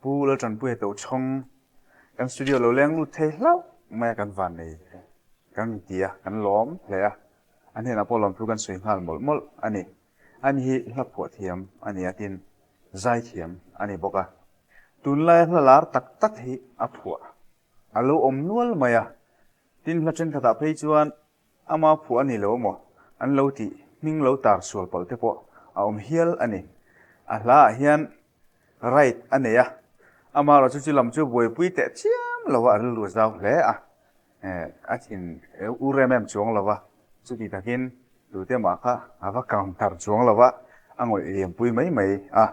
Pu Laltanpuia Tochhawng kan studio lo leng lut thei hlauh mai a kan van nei kan ti a, kan lawm hle a, a hnenah pawh lawmthu kan sawi nghal mawlh mawlh a ni. Ani hi hla phuah thiam a ni a tin zai thiam a ni bawk a, tunlaia hla lar tak tak hi a phuah a lo awm nual mai a, tin hla thenkhatah phei chuan Ama phuah a ni lo maw? An lo tih hming lo tar sual palh te pawh a awm hial a ni. A hla ah hian right a nei a, amaherawh chu chu lam chu buaipui teh chiam lo a, a rilru a zau hle a, a thin ur em em chuang lo va, chuti takin tute mah kha a va kang tar chuang lo va, a ngawih liampui mai mai a,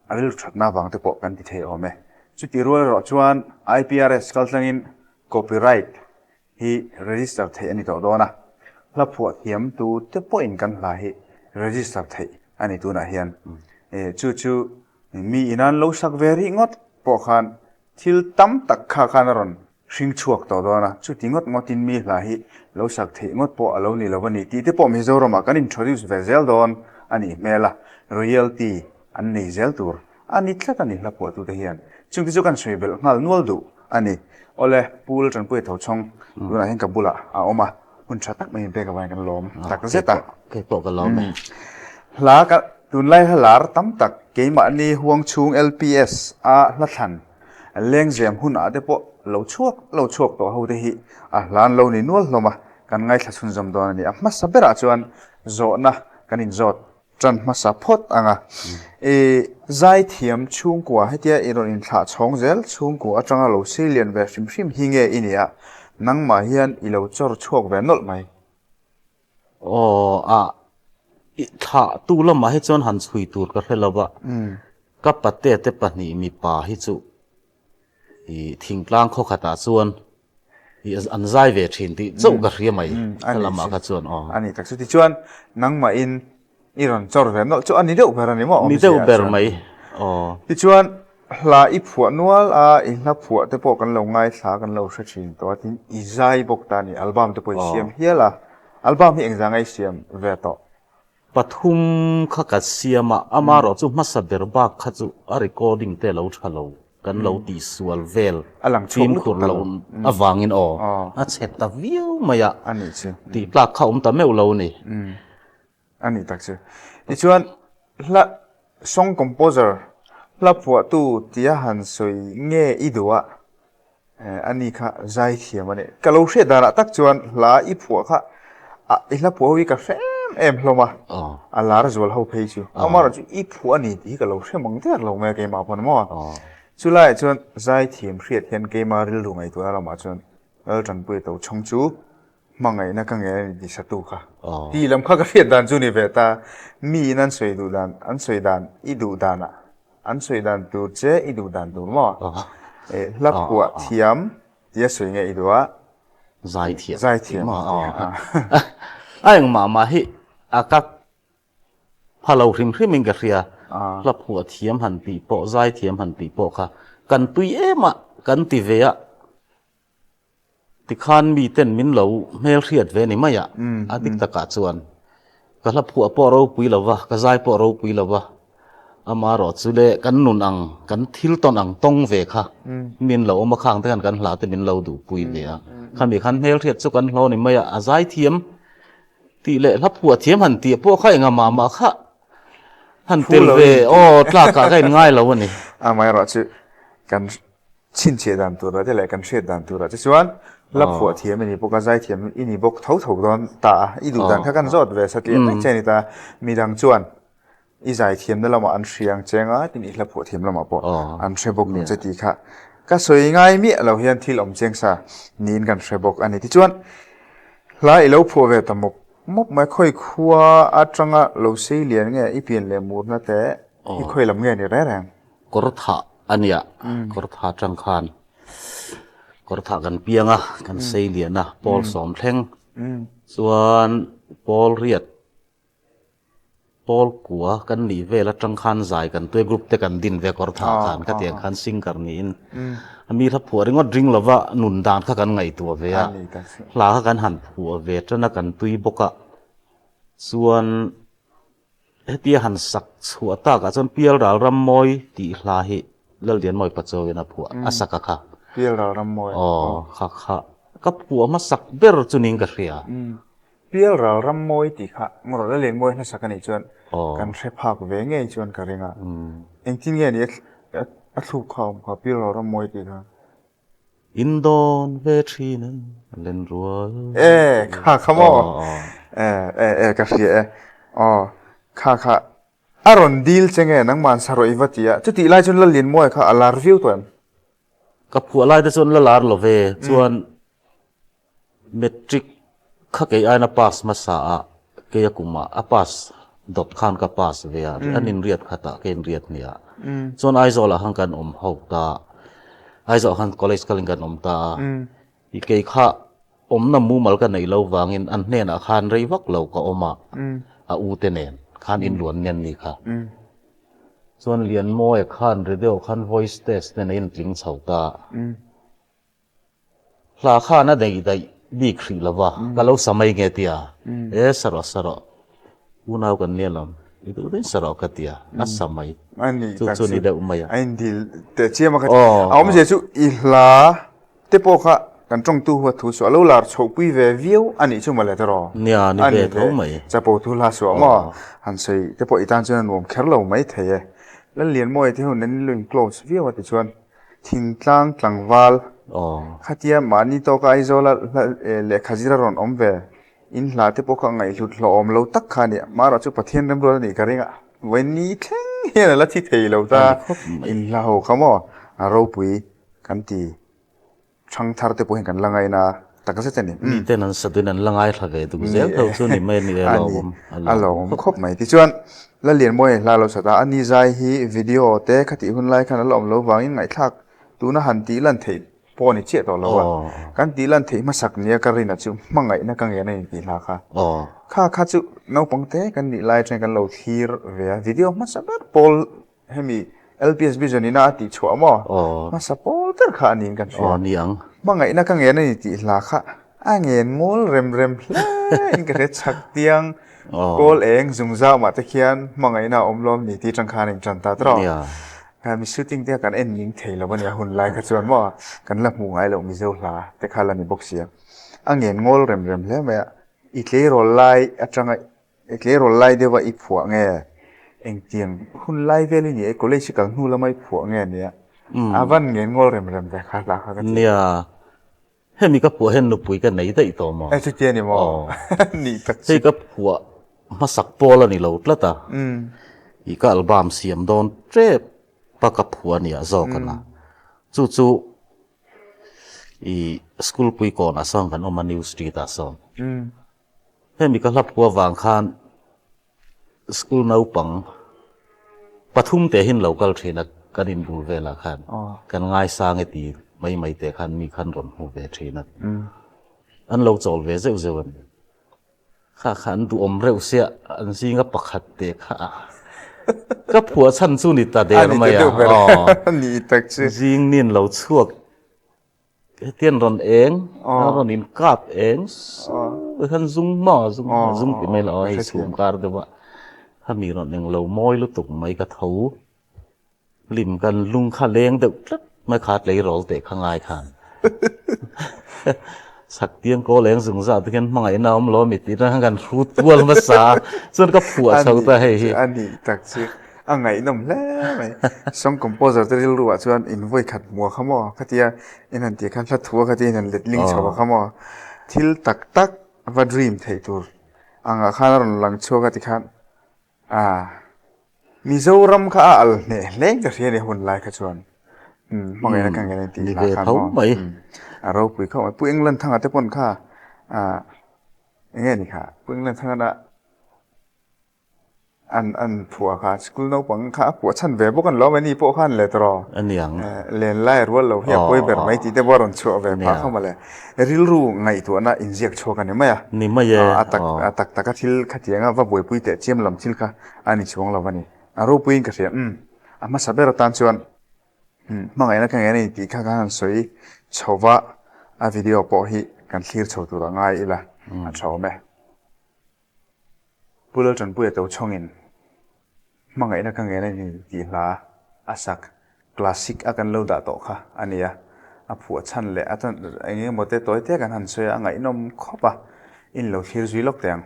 a rilru thatna avang te pawh kan ti thei awm e. Chuti rual erawh chuan IPRS kaltlangin copyright hi register theih a ni tawh dawn a, hla phuah thiam tu te pawhin kan hla hi register theih a ni tunah hian. Chu chu mi inan lo sak ve rih ngawt pawh khan thil tam tak kha khan a rawn hring chhuak tawh dawn a, chuti ngawt ngawtin mi hla hi lo sak theih ngawt pawh a lo ni lo a ni tih te pawh Mizoramah kan introduce ve zel dawn a nih hmel a, royalty an nei zel tur A ni tlat a ni hla phuahtute hian. Chungte chu kan sawi belh nghal nual duh a ni. Awle, Pu Laltanpuia Thochhawng tunah hian ka bulah a awm a, hun tha tak mai in pek avangin kan lawm tak zet a. Kei pawh ka lawm e. Hla ka tunlai hla lar tam tak keimahni huang chhung LPS a hla thlan lengzem hunah te pawh lo chhuak lo chhuak tawh ho te hi a hla an lo ni nual hlawm a, kan ngaithla chhunzawm dawn a ni. A hmasa berah chuan zawhna kan inzawt Ṭan hmasa phawt ang a. I zaithiam chhungkua hetia i rawn inthlah chhawng zel chhungkua aṭanga lo sei lian ve hrim hrim hi nge i nia? Nangmah hian i lo chawr chhuak ve nawlh mai. Aw a, i thlah tu lamah hi chuan han chhui tur ka hre lo va, ka pate te pahnih mipa hi chu I thingtlang khaw khatah chuan i an zai ve thin tih chauh ka hria mai ka lamah kha chuan aw. A ni tak chu tichuan nangmahin i rawn chawr ve nawlh chu a ni deuh ber a ni maw? Ni deuh ber mai aw. Tichuan hla i phuah nual a, i hla phuah te pawh kan lo ngaithla kan lo hre thin tawh a tin i zai bawk ta a ni album te pawh i siam hial a, album hi engzanga i siam ve tawh? Pathum kha ka siam a, amaherawh chu hmasa ber bak kha chu a recording te lo tha lo, kan lo tihsual vel fimkhur lo avangin aw a chhe ta viau mai a, tih tlak kha awm ta meuh lo a ni. A nih tak chu. Tichuan hla song composer, hla phuahtu tia han sawi nge i duh a? A ni kha zai thiam a ni. Ka lo hriat danah tak chuan hla i phuah kha i hla phuah ho hi ka hre em em hlawm a, a lar zual ho phei chu. Amaherawh chu i phuah a ni tih hi ka lo hre mang der lo mai a keimah pawn maw. Chulaiah chuan zai thiam hriat hian keima rilru ngaihtuahna lamah chuan Laltanpuia Tochhawng chu hmangaihna ka ngei a ni tih satu kha. Tih lam kha ka hriat dan chu ni ve ta. Miin an sawi duh dan, an sawi dan i duh danah, an sawi dan tur che i duh dan tur maw? Hla phuah thiam tia sawi nge i duh a? Zai thiam. Zai thiam. A engmah mah hi a ka pha lo hrim hrimin ka hria. Hla phuah thiam han tih pawh, zai thiam han tih pawh kha kan tui em a, kan ti ve a. Tikhan miten min lo hmelhriat ve ni mai a, a dik takah chuan ka hla phuah pawh ropui lo va, ka zai pawh ropui lo va, amaherawh chu le kan nun ang, kan thil tawn ang tawng ve kha min lo awm a, khang te khan kan hla te min lo duhpui ve a, khami khan hmelhriat chu kan hlawh ni mai a, a zai thiam tih leh hla phuah thiam han tih pawh kha engah mah mah kha han tel ve aw tlakah ka inngai lo a ni. Amaherawh chu kan Chhinchhiah dan turah te leh kan hriat dan turah te chuan hla phuah thiam i ni bawk a, zai thiam i ni bawk tho tho dawn ta a, i duh dan kha kan zawt ve satliah mai che a ni ta. Midang chuan i zai thiamna lamah an hria ang che anga tin i hla phuah thiam lamah pawh an hre bawk ang che tih kha ka sawi ngai miah lo hian thil awm chiang sa niin kan hre bawk a ni. Tichuan hla i lo phuah ve ta mawp mawp mai, khawi khua atanga lo sei lian nge i pian leh murna te i khawi lam nge ni reng reng? Kawr thah a nia, kawr thah atang khan kawr thah kan piang a, kan sei lian a, pawl sawm thleng chuan pawl riat pawl kua kan nih vel atang khan zai kan tuai group te kan din ve kawr thah khan ka tiang khan singer niin a mi hla phuah ringawt ring lova nun dan kha kan ngaihtuah ve a, hla kha kan han phuah ve tan a kan tui bawk a chuan. Hetia han sak chhuah takah chuan Pial Ral Ram Mawi tih hla hi. Lallianmawi Pachuau-in a phuah a sak a kha. Pialral Rammawi. Aw, kha kha ka phuah hmasak ber chu niin ka hria. Pialral Rammawi tih kha ngawrh Lallianmawi hmasak a nih chuan kan hre phak ve ngei chuan ka ring a. Engtin nge ni a thluk kha a awm kha Pialral Rammawi tih kha? In dawn ve thin e, len rual. E, kha kha maw? E, e, e, ka hria e. Aw, kha kha. A rawn dil che nge nangman sarawh i va ti a, chutih lai chuan Lallianmawia kha a lar viau tawh em? Ka phuah lai te chuan la lar lo ve, chuan Matric kha kei aina pass hmasa a, kei a kum ah a pass dawt khan ka pass ve a, an inriat khat ah ka inriat hnih ah. Chuan Aizawl ah khan kan awm ho ta, Aizawl ah khan college kalin kan awm ta a, i kei kha awmna mumal ka neih lo vangin an hnenah khan rei vak lo ka awm a, a u te nen khan inluan nen ni kha. Chuan Lianmawia khan radio khan voice test te neiin tling chho ta. Hla khan a daih daih bik hrih lo va, ka lo sa mai nge tia, e sa rawh sa rawh, unau kan nia lawm, i duh daih sa rawh ka tia, a sa mai, chu chu ni deuh mai a. A indil teh chiam a ka ti. A awmzia chu i hla te pawh kha kan tawngtu huat thu suah, a lo lar chhohpui ve viau a nih chu mawle tawh. Nia, ni ve tho mai. Chapo thu hla suah maw? Han sawi te pawh i tan chuan a nuam kher lo mai thei e. Lallianmawia te hun an lo in close viau a ti chuan. Thingtlang tlangval khatia mahni tawka Aizawla lehkha zir a rawn awm ve. In hla te pawh kha ngaihhlut hlawhawm lo tak kha a ni. Amaherawh chu Pathian remruat a nih ka ring a, vawiin thleng hian a la thi thei lo ta. In hla ho kha maw a ropui kan ti. Thangthar te pawh hian kan la ngaina tak zet a ni. Mi ten an sa duin an la ngaithla ve duk zel tho chu ni mai a ni e, a lawmawm. A lawmawm khawp mai. Tichuan, Lallianmawia hla lo sat a, a ni zai hi video te khatih hun lai khan a la awm lo vangin ngaihthlak tuna han tih lan theih pawh a ni chiah tawh lo a. Kan tih lan theih hmasak nia ka rin a chu hmangaihna ka ngen a ni tih hla kha. Kha kha chu naupang te kan nih lai atangin kan lo thlir ve a, video hmasa ber pawl Hemi LPS Vision ina a tih chhuah maw? Hmasa pawl ber kha a niin kan hria. Aw ni ang. Hmangaihna ka ngen a ni tih hla kha a ngen ngawl rem rem hle in ka hria chhak tiang kawl eng zung zau mah te khian hmangaihna a awm lawm ni tih atang khan a intan ta tawh. Kha mi shooting te kha kan en ning thei lo a nia hun lai kha chuan maw kan la hmuh ngai loh Mizo hla te kha la ni bawk sia. A ngen ngawl rem rem hle mai a, i tleirawl lai atanga I tleirawl lai deuha i phuah nge? Engtiang hun lai vel i ni e, college i kal hnu lama i phuah nge nia? A van ngen ngawl rem rem ve kha hla kha ka ti. Nia, hemi ka phuah hian nupui ka nei daih tawh maw? E chutia ni maw? Nih tak chu. Hei ka phuah hmasak pawl a ni lo tlat a, i ka album siam dawn tep a ka phuah nia zawk a na. Chu chu i school pui kawnah sawn kan awm a, New Street ah sawn. Hemi ka hlaphu avang khan school naupang pathum te hin lo kal thin a, kan inbul velah khan kan ngaisang e ti mai mai te khan mi khan rawn hmu ve thin a, an lo chawl ve zeuh zeuh a ni. Kha kha an duhawm reuh sia, an zinga pakhat te kha ka phuah chhan chu ni ta der mai a, zing nin lo chhuak Hetiang rawn eng, a rawn in kap eng suh hian zung maw zung zung ti mai lo hei chhum kar deuh a khami rawn eng lo mawi lutuk mai ka tho hlim kan lung kha leng deuh tlat mai kha tleirawl teh kha ngai khan chhak tiang kawl eng zung zah te khian hmangaihna a awm lo ami tih atang khan kan hrut kual hmasa a chuan ka phuah chho ta hei hi. A nih tak chu. A ngaihnawm hle mai. Song composer te rilru ah chuan in vawi khat hmuh a kha maw? Khatia in han tih khan hla thu a khatia in han let ling chho a kha maw? Thil tak tak va dream theih tur angah khan a rawn lang chhuak a tikhan ah Mizoram kha a al hneh hle ka hria ni hun lai kha chuan hmangaihna ka ngei tih hla khan maw a ropui khawp mai. Pu England thanga te pawn kha ah enge ni kha Pu England thanga na An an phuah kha school naupang kha a phuah chhan ve bawk an lo many pawh khan le tawh Aniang. Len lai rual lo hi a pawi ber mai tih te pawh a rawn chhuah ve phah kha mawle. Rilru ngaihtuahna inziak chhuak a ni mai a. Ni mai e. A tak a tak taka thil khatianga va buaipui teh chiam lam thil kha a ni chuang lo a ni. A ropuiin ka hria umm a hmasa ber atan chuan hmangaihna ka ngei a ni tih kha kan han sawi chho va a video pawh hi kan thlir chho tur a ngai ila a tha awm e. Pu Laltanpuia Tochhawngin Hmangaihna ka ngen a ni tih hla a sak. Classic a kan lo dah tawh kha a ni a, a phuah chhan leh a tan eng emaw te tawi te kan han sawi a, a ngaihnawm khawp a, in lo thlir zui lawk teh ang.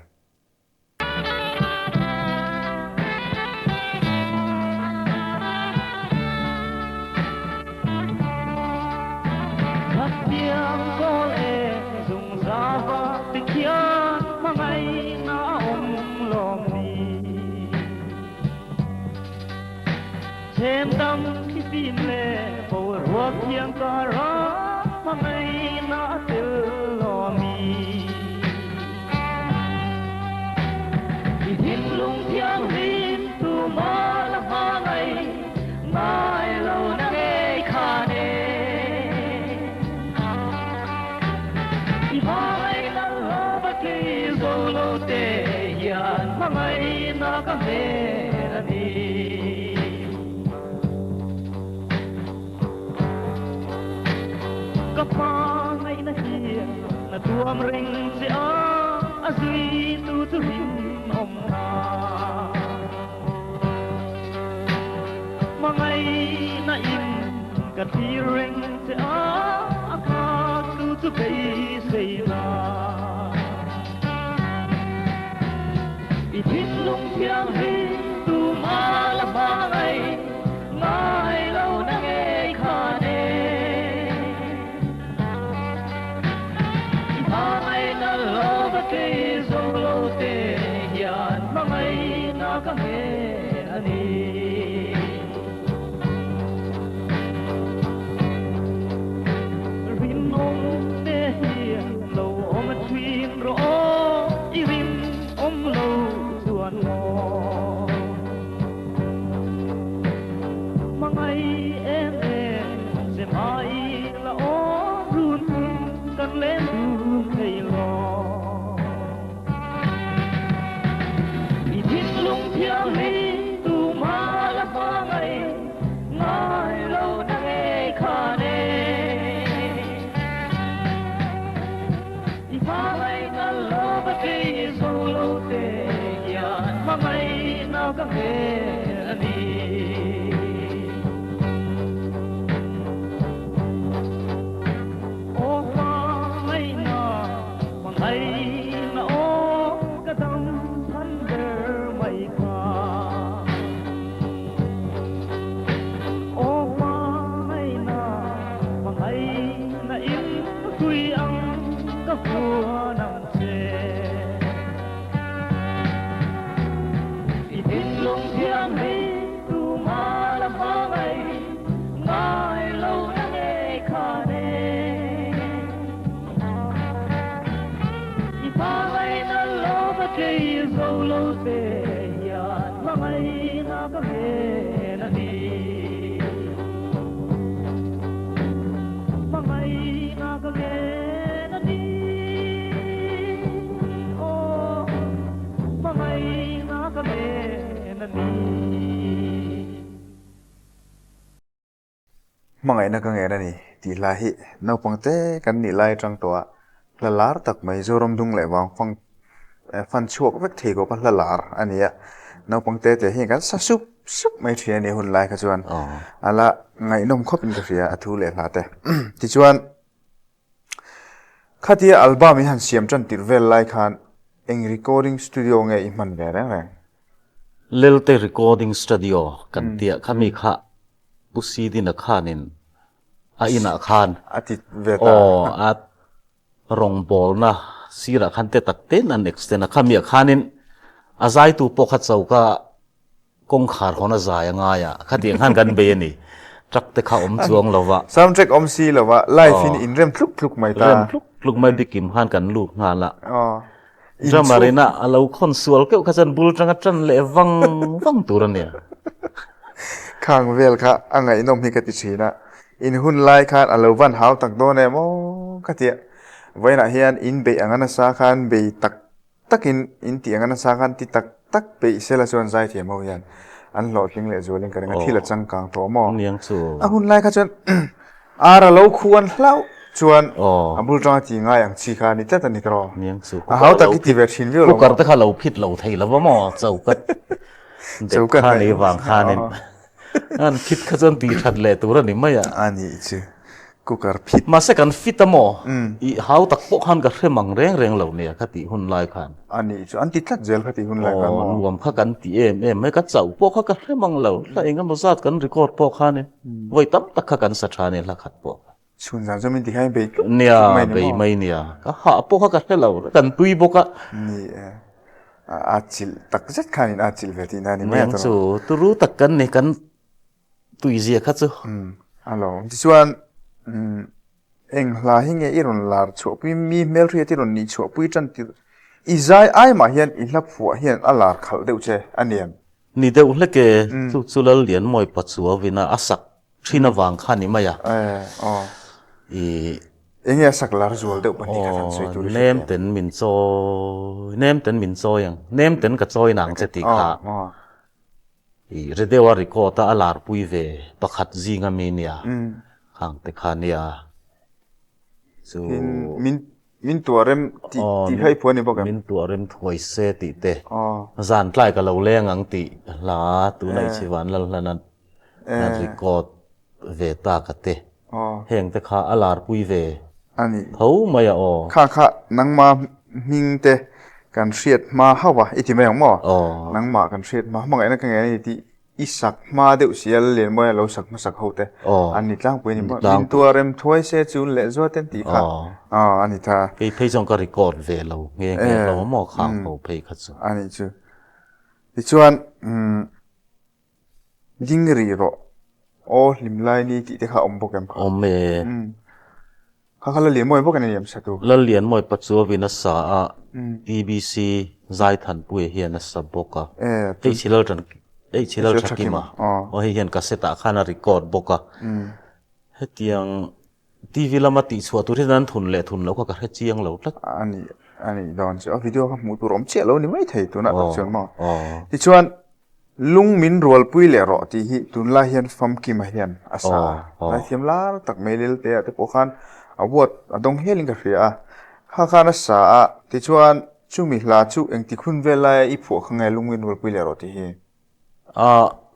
Hmangaihna ka ngen a ni tih hla hi naupangte kan nih lai atang tawh a hla lar tak mai Zoram dung leh vang fang fan chhuak vek thei khawp a hla lar a ni a, naupangte te hian kan sa sup sup mai thin a ni hun lai kha chuan a la ngaihnawm khawp in ka hria a thu leh hla te. Tichuan khatia album in han siam tan tirh vel lai khan eng recording studio nge i hman ve reng reng? Lelte recording studio kan tia khami kha Pu Sidina khanin a inah khan a ti ve ta. Aw, a rawngbawlna sirah khan te tak ten an extend a, khamiah khanin a zaitu pawh kha choka kawngkhar hawn a zai a ngai a, khatiang khan kan bei a ni. Truck te kha awm chuang lo va. Sound track awm si lo va, live in inrem tluk tluk mai ta. Rem tluk tluk mai bikim khan kan lut nghal a. Aw. Drummer ina a lo khawn sual keuh kha chuan bul tanga tan leh vang vang tur a nia. Khang vel kha a ngaihnawm hi ka ti thin a, in hun lai khan a lo van hau tak dawn em aw ka tia. Vawiinah hian in beih anga nasa khan bei tak takin in tih anga nasa khan ti tak tak peih sela chuan zaithiam ho hian an hlawhtling leh zualin ka ring a, thil a changkang tawh maw? Niang chu. A hun lai kha chuan Ar a lo khu an hlauh chuan a bul tanga ti ngai ang chi kha a ni tlat a ni tawh. Niang chu. A hau tak i ti ve thin viau lo maw? Cooker te kha lo phit lo thei lo va maw? Choka dep kha nei vang khanin. An phit kha chuan tih that leh tur a ni mai a. A nih chu. Cooker phit. Mahse kan fit a maw? I hau tak pawh khan ka hre mang reng reng lo nia kha tih hun lai khan. A nih chu. An ti tlat zel kha tih hun lai khan maw? Aw, nuam kha kan ti em em mai. Ka chauh pawh kha ka hre mang lo. Hla eng emaw zat kan record pawh khanin vawi tam tak kha kan sa tha a ni hla khat pawh kha. Chhun zan chu min ti hian bei tluk tluk mai ni maw? Nia, bei mai nia. Ka hah pawh kha ka hre lo. Kan tui bawk a. Ni e. A chilh tak zet khanin a chilh ve tihna a ni mai a tawrh. Niang chu, turu tak kan ni, kan tui zia kha chu. A lo. Tichuan, eng hla hi nge i rawn lar chhuahpui, mi hmelhriat i rawn nih chhuahpui tan tirh i zai ai mah hian i hla phuah hian a lar khalh deuh che a niam. Ni deuh hlek e, chu chu Lallianmawi Pachuauina a sak Thin avang kha ni mai a. I. Enge a sak lar zual deuh pahnih kha kan sawi tur i hre Nem ten min chawi, nem ten min chawi ang, nem ten ka chawi nang che tih kha. I ri deuh a record a a lar pui ve pakhat zing a mi nia. Khang te kha nia. Chu. Min Min tuah rem tih tih kha i phuah a ni bawk em? Min tuah rem thuai se tih te, zan tlai ka lo leng ang tih hla tuna i chhivan lal hlan a record ve tak a te. Heng te kha a lar pui ve tho mai a aw. Kha kha nangma hming te kan hriat hma hauh a i ti mai ang maw? Nangmah kan hriat hma hmangaihna ka ngei a ni tih I sak hma deuh si a, Lianmawia lo sak hmasak ho te an ni tlangpui a ni maw? Min tuar rem thuai se chu leh zuat en tih kha a ni ta. Kei phei chuan ka record ve lo nghe nghe hlawm a maw khang ho phei kha chu. A nih chu. Tichuan ding rih rawh aw hlim lai ni tih te kha a awm bawk em kha? Awm e. Kha kha Lallianmawi bawk in a liam sa tu. Lallianmawi Pachuavin a sa a, TBC Zaithanpuia hian a sa bawk a. Hei chi lal tan, hei chi lal Thakima aw hei hian cassette ah khan a record bawk a. Hetiang TV lama tihchhuah tur hian an thun leh thun loh kha ka hre chiang lo tlat. A nih, a nih dawn chu. A video kha hmuh tur awm chiah lo ni mai thei tunah tak chuan maw. Tichuan Lung min rualpui leh rawh tih hi tunlai hian Famkima hian a sa a. Zaithiam lar tak mai Leltea te pawh khan a award a dawng hialin ka hria a. Kha khan a sa a, tichuan chumi hla chu engtik hun vel laia i phuah kha nge lung min rualpui leh rawh tih hi?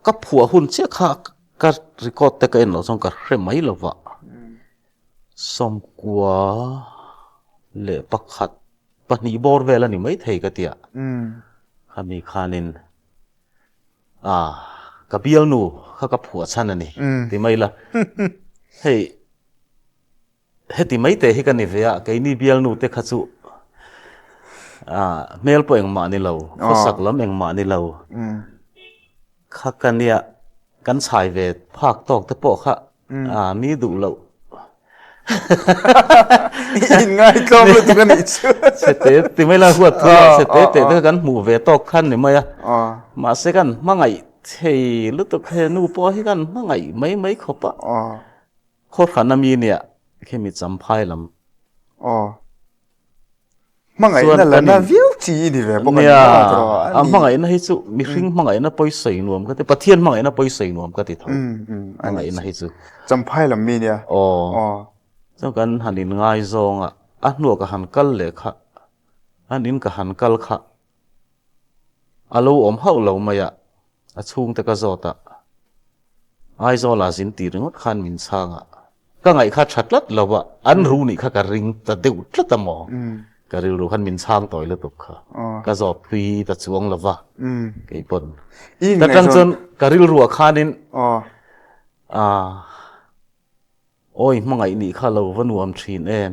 Ka phuah hun chiah kha ka record te ka en loh chuan ka hre mai lo va. 91 pahnih bawr vel a ni maithei ka tia. Khami khanin Ah, ka bialnu kha ka phuah chhan a ni, ti mai la. Hei, heti mai teh hi ka ni ve a, keini bialnu te kha chu ah, hmel pawh engmah ni lo, khawsak lam engmah ni lo. Kha ka nia, kan chhai ve phak tawk te pawh kha A mi duh loh. In ngaitlawm lutuk a nih chu. Chhe te ti mai la huat thu a, chhe te te te kan hmuh ve tawk khan ni mai a. Mahse kan hmangaih thei lutuk he nu pawh hi kan hmangaih mai mai khawp a. Khawhran a mi nia khimi champhai lam. Hmangaihna la na viau chi i ni ve bawk a ni maw tawh a ni. A hmangaihna hi chu mihring hmangaihna pawisawi nuam ka ti, Pathian hmangaihna pawisawi nuam ka ti tho. Hmangaihna hi chu. Champhai lam mi nia. Aw. Chuan kan han inngaizawng a, a hnuah ka han kal leh kha, an in ka han kal kha a lo awm hauh lo mai a. A chhungte ka zawt a, Aizawla zin tih ringawt khan min chhang a, ka ngaih kha tha tlat lo a, an ru nih kha ka ring ta deuh tlat a maw? Ka rilru khan min chhang tawi lutuk kha, ka zawt phui ta chuang lo va, kei pawn. Ta tang chuan ka rilruah khanin, aah. Awi hmangaih nih kha lo va nuam thin em,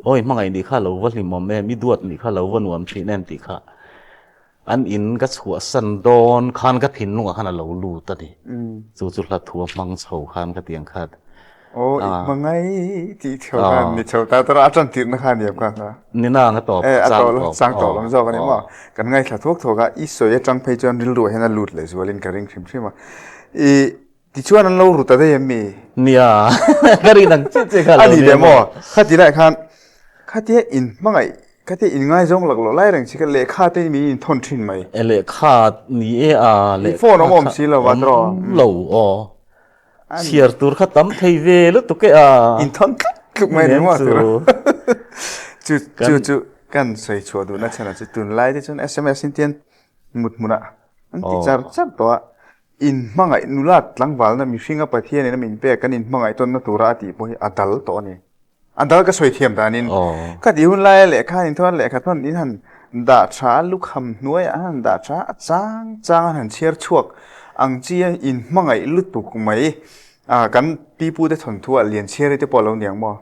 awi hmangaih nih kha lo va hlimawm em, i duat nih kha lo va nuam thin em tih kha an in ka chhuahsan dawn khan ka thinlungah khan a lo lut a ni. Chu chu hla thu a hmang chho khan ka tiang khat. Aw i hmangaih tih chho khan ni chho ta tara a tan tirhna kha a ni em kha kha. Ni nang a tawp chang tawp. Chang tawp lam zawk a ni maw. Kan ngaithla thuak thuak a, i sawi atang phei chuan rilruah hian a lut leh zualin ka ring hrim hrim a. I Tichuan an lo ru ta daih em mi? Nia, ka rin ang chiah chiah kha lo nia maw? Khati lai khan khatia in hmangaih, khatia in ngaizawng lak loh lai reng chi kha lehkha te min in thawn thin mai. E lehkha ni e a, lehkha phone awm awm si lo va tawh. Awm lo aw. Chhiar tur kha tam thei ve lutuk e a. In thawn tluk tluk mai ni maw tur. Chu chu chu kan sawi chhuah duhna chhan ah chu tunlai te chuan sms in tian mut hmunah an ti char char tawh a. Inhmangaih nulat tlangvalna mihringa Pathianin a min pek kan inhmangaih tawnna tura a tih pawh hi a dal tawh a ni. A dal ka sawi thiam danin ka tih hun laia lehkha in thawn lehkha thawn in han dah tha a, lukham hnuaiah an han dah tha a, chang chang an han chhiar chhuak ang chi a inhmangaih lutuk mai. Kan pipute thawnthu ah lian chhiari te pawh a lo niang maw?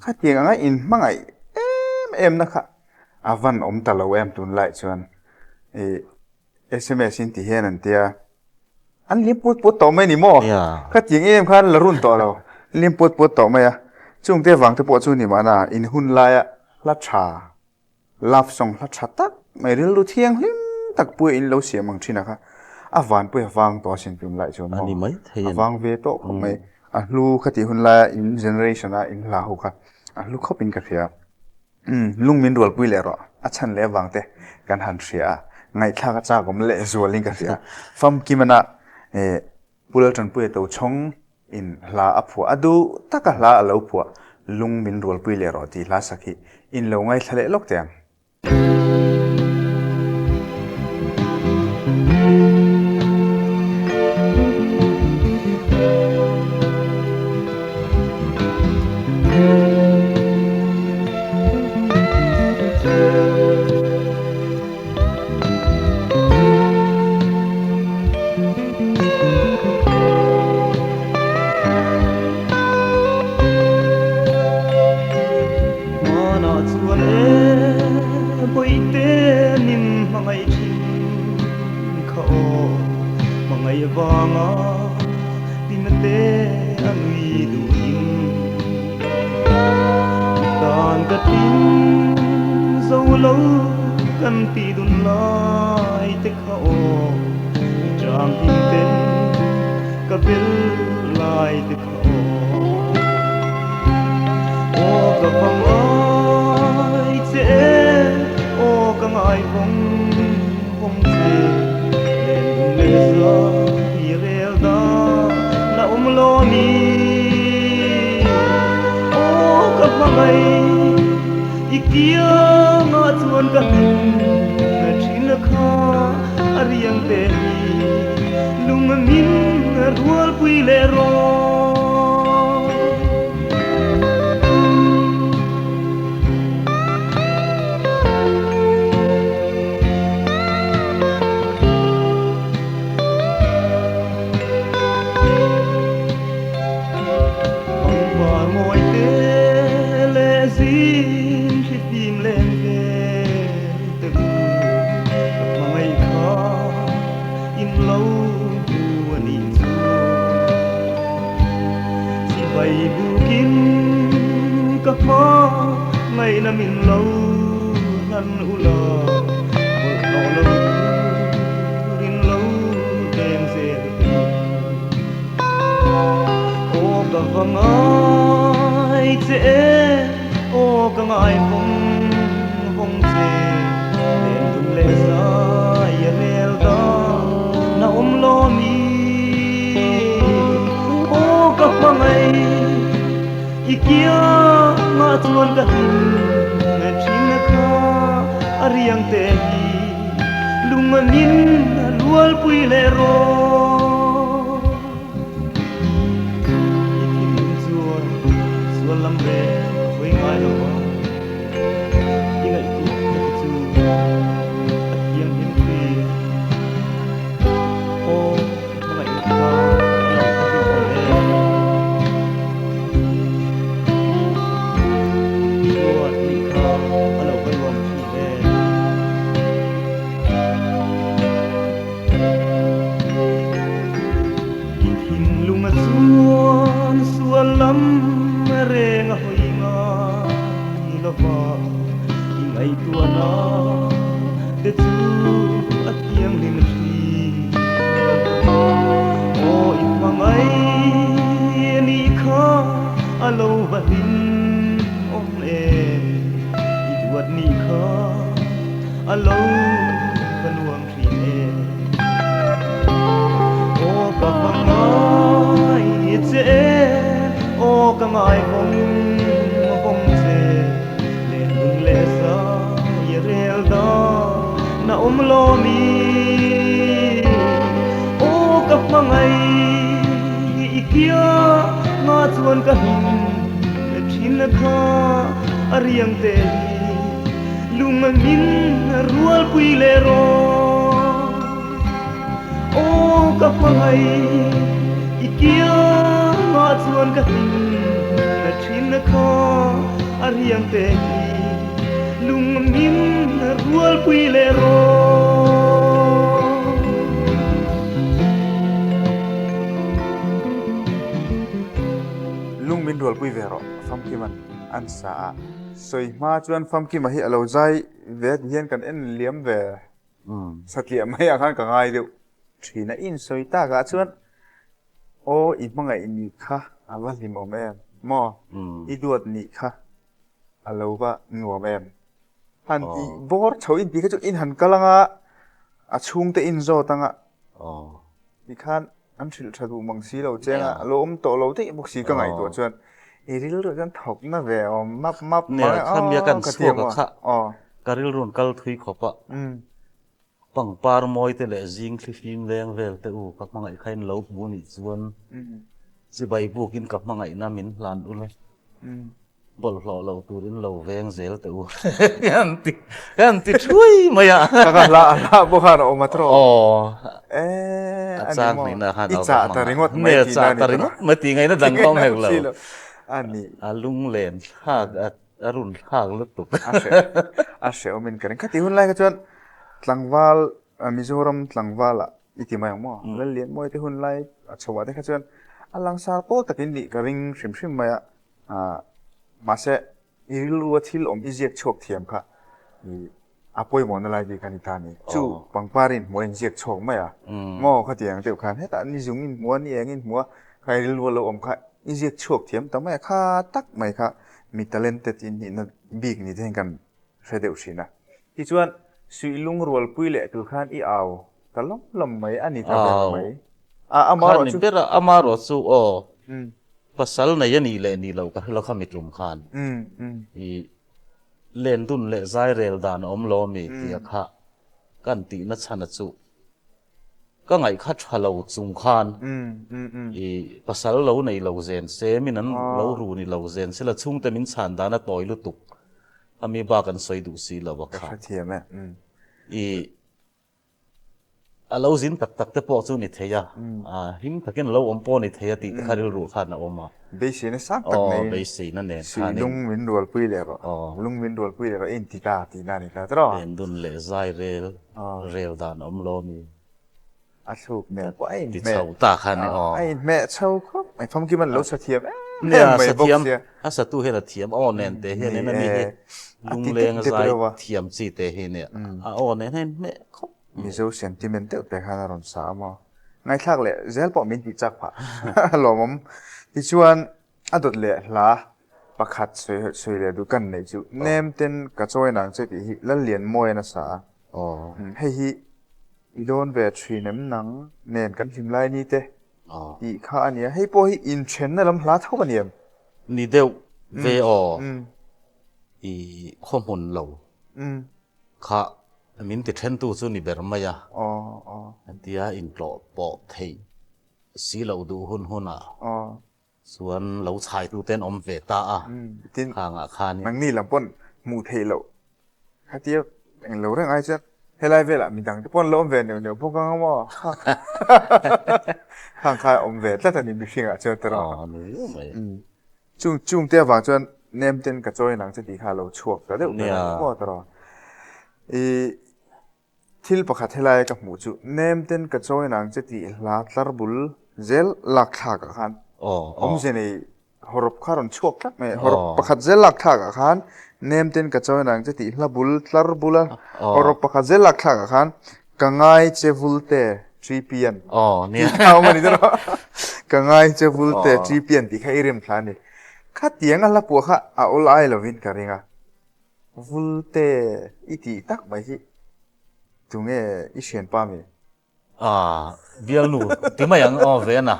Khatiang anga inhmangaih em em na kha a van awm ta lo em tunlai chuan. Sms in ti hian an tia, an liam puat puat tawh mai ni maw? Khatiang em khan la run tawh lo, an liam puat puat tawh mai a. Chungte vang te pawh chu ni mahna in hun laia hla tha, love song hla tha tak mai rilru thianghlim tak puia in lo siam ang thin a kha a van pawh hi a vang tawh asin tunlai chuan maw? A vang ve tawh khawp mai. A hlu khatih hun laia in generation a in hla ho kha a hlu khawp in ka hria. Umm, lung min rualpui leh rawh, a chhan leh avang te kan han hria a, ngaihthlak a chak awm leh zualin ka hria. Famkimana eh Pu Laltanpuia Tochhawng in hla a phuah, a duh taka hla a lo phuah, Lung min rualpui leh rawh tih hla sak hi in lo ngaithla leh lawk teh ang. Hmanah chuan e bawihte min hmangaih thin kha aw, hmangaih vanga timte a nui duhin tan ka tin zo lo kan tih dun lai te kha aw, i chang hlim ten ka bel lai te kha aw. Aw ka va ngai che e, aw ka ngai vawng vawng che, len dun leh za i rel da na awm lo ni. Aw ka hmangaih i kiangah chuan ka hlim thin kha a riang te hi lung min rualpui leh rawh. Pangpar mawi te leh zing thli fim leng vel te u, ka hmangaih kha in lo hmu a nih chu. Chibai bukin ka hma ngaihna min lo hlan ula, bawlhhlawh lo turin lo deng zel te u. Aw ka va ngai che e, aw ka ngai vawng vawng che, len dun leh zai a rel da na awm lo mi. Aw ka hmangaih i kiangah chuan ka hlim thin kha a riang te hi. Lunganin rualpui leh rawh. I thinlung chuan sual lam reng a hawi ngai lo va, i ngaihtuahna te chu a thianghlim thin. Aw, i hmangaihna kha a lo va hlim awm em! I duat nih kha a lo va nuam thin em! I thinlung a chuan sual lam reng a hawi ngai lo va, i ngaihtuahna te chu a thianghlim thin. Aw i hmangaih nih kha a lo va hlim awm em, i duat nih kha. A lo va nuam thin e. Aw ka va ngai che e, aw ka ngai vawng vawng che, len dun leh zai rel da na awm lo mi. Aw ka. hmangaih i kia nga chuan ka hlim na thin kha a riang te hi lung min rualpui leh rawh. Aw ka hmangaih i kia nga chuan ka hlim na thin kha a riang te hi lung min rualpui leh rawh. Lung min rualpui ve rawh Famkima'n an sa a sawi hma chuan Famkima hi a lo zai ve ti hian kan en liam ve Satliah mai ah khan ka ngai deuh thin a, insawi tak ah chuan aw i hmangaih nih kha a va hlim awm em maw, i duat nih kha a lo va nuam em? Han tih bawr chho in tih kha chu in han kal anga a chhungte in zawt anga tikhan An hrilh tha duh mang si lo cheng a, a lo awm tawh lo daih bawk si ka ngaihtuah chuan i rilru chuan thawk na ve awm map map mai a, Khami a kan chhuak a kha ka rilru'n kal thui khawp a, pangpar mawi te leh zing thlifim leng vel te u ka hmangaih kha in lo hmu nih chuan chibai bukin ka hmangaihna min hlan ula. Bawlhhlawh lo turin lo veng zel teh u. Kan ti kan ti thui mai a. Ka ka hla hla pawh khan a awm a tawh. Aw. Eh A chang hnihna khan I chah ta ringawt mai tih na ni. Ta ringawt mai tih ngaihna dang ka awm hek lo. A ni. A lunglen thlak a run thlak lutuk. A hreh a hreh awmin ka ring. Khati hun lai kha chuan tlangval Mizoram tlangval ah i ti mai ang maw? Lallianmawii te hun lai a chho ah te kha chuan a langsar pawl takin nih ka ring hrim hrim mai a. Mahse, i rilrua thil awm i ziak chhuak thiam kha i a pawimawhna lai bik a ni ta a ni. Chu pangpar in hmuh a inziak chhuak mai a, maw khatiang deuh khan hetah ni zung in hmuh a, ni eng in hmuh a, kha i rilrua lo awm kha i ziak chhuak thiam ta mai a, kha tak mai kha mi talented in nihna bik ni te hian kan hre deuh thin a. Tichuan, suihlung rualpui leh tur khan i au ta lawm lawm mai a ni ta ber mai. A, amarawh chu. Kha ni ber a, amarawh chu aw. Pasal nei a nih leh nih loh ka hre lo kha mitlum khan i lendun leh zai rel dan a awm lo ami tia kha kan tihna chhan a chu ka ngaih kha tha lo chung khan i pasal lo nei lo zen se min an lo ru ni lo zen se la chhungte min chhan dan a tawi lutuk ami bak an sawi duh si lo a kha i A lo zin tak tak te pawh chu ni thei a, him takin a lo awm pawh ni thei a tih te kha rilru khan a awm a. Beiseina sang tak neiin. Aw, beiseina nen khanin. Suih lung min rualpui leh rawh, lung min rualpui leh rawh i inti ta tihna a ni ta tawh. Lendun leh zai rel, rel dan a awm lo a mi. A thluk nen pawh a inhmeh. Ti chho ta kha ni aw. A inhmeh chho khawp mai, famkim an lo sa thiam em em mai bawk sia. A satu hian a thiam aw nen te hian in a mi hi lungleng a zai thiam chi te hi nia a aw nen hian inhmeh khawp mai. Mizo sentiment deuh te khan a rawn sa a maw. Ngaithlak leh zel pawh min tih chak phah a lawmawm. Tichuan a dawt leh hla pakhat sawi leh duh kan neih chu Nem ten ka chawi nang che tih hi Lallianmawian a sa a. Hei hi i dawn ve thin em nang nen kan hlim lai ni te tih kha a nia. Hei pawh hi inthenna lam hla tho a ni em? Ni deuh ve aw i khawhmun lo kha min ti thentu chu ni ber mai a. Tia intlawh pawh theih si loh duh hun hunah. Chuan lo chhaitu te an awm ve ta a, khangah khanin. Nangni lam pawn hmuh theih loh khatia eng lo reng ai chuan helai velah midang te pawn lo awm ve neuh neuh bawk ang maw? Khang kha awm ve tlat a ni mihringah chuan tawrh a. Aw ni viau mai. Chung chung te avang chuan nem ten ka chawi nang che tih kha a lo chhuak ta deuh ber a ni maw tawrh a. I Thil pakhat helai ka hmuh chu nem ten ka chawi nang che tih hla tlar bul zel lak thlak ah khan awmze nei hawrawp kha rawn chhuak tlat mai a, hawrawp pakhat zel lak thlak ah khan nem ten ka chawi nang che tih hla bul tlar bula hawrawp pakhat zel lak thlak ah khan ka ngai che vul te tripian tih kha a awm a ni tawh a, ka ngai che vul te tripian tih kha i rem thla a ni. Khatiang a hla puah kha a awl ai lovin ka ring a. Vulte i tih tak mai hi tunge i hrianpa mi? Aw, bialnu ti mai ang aw ve na.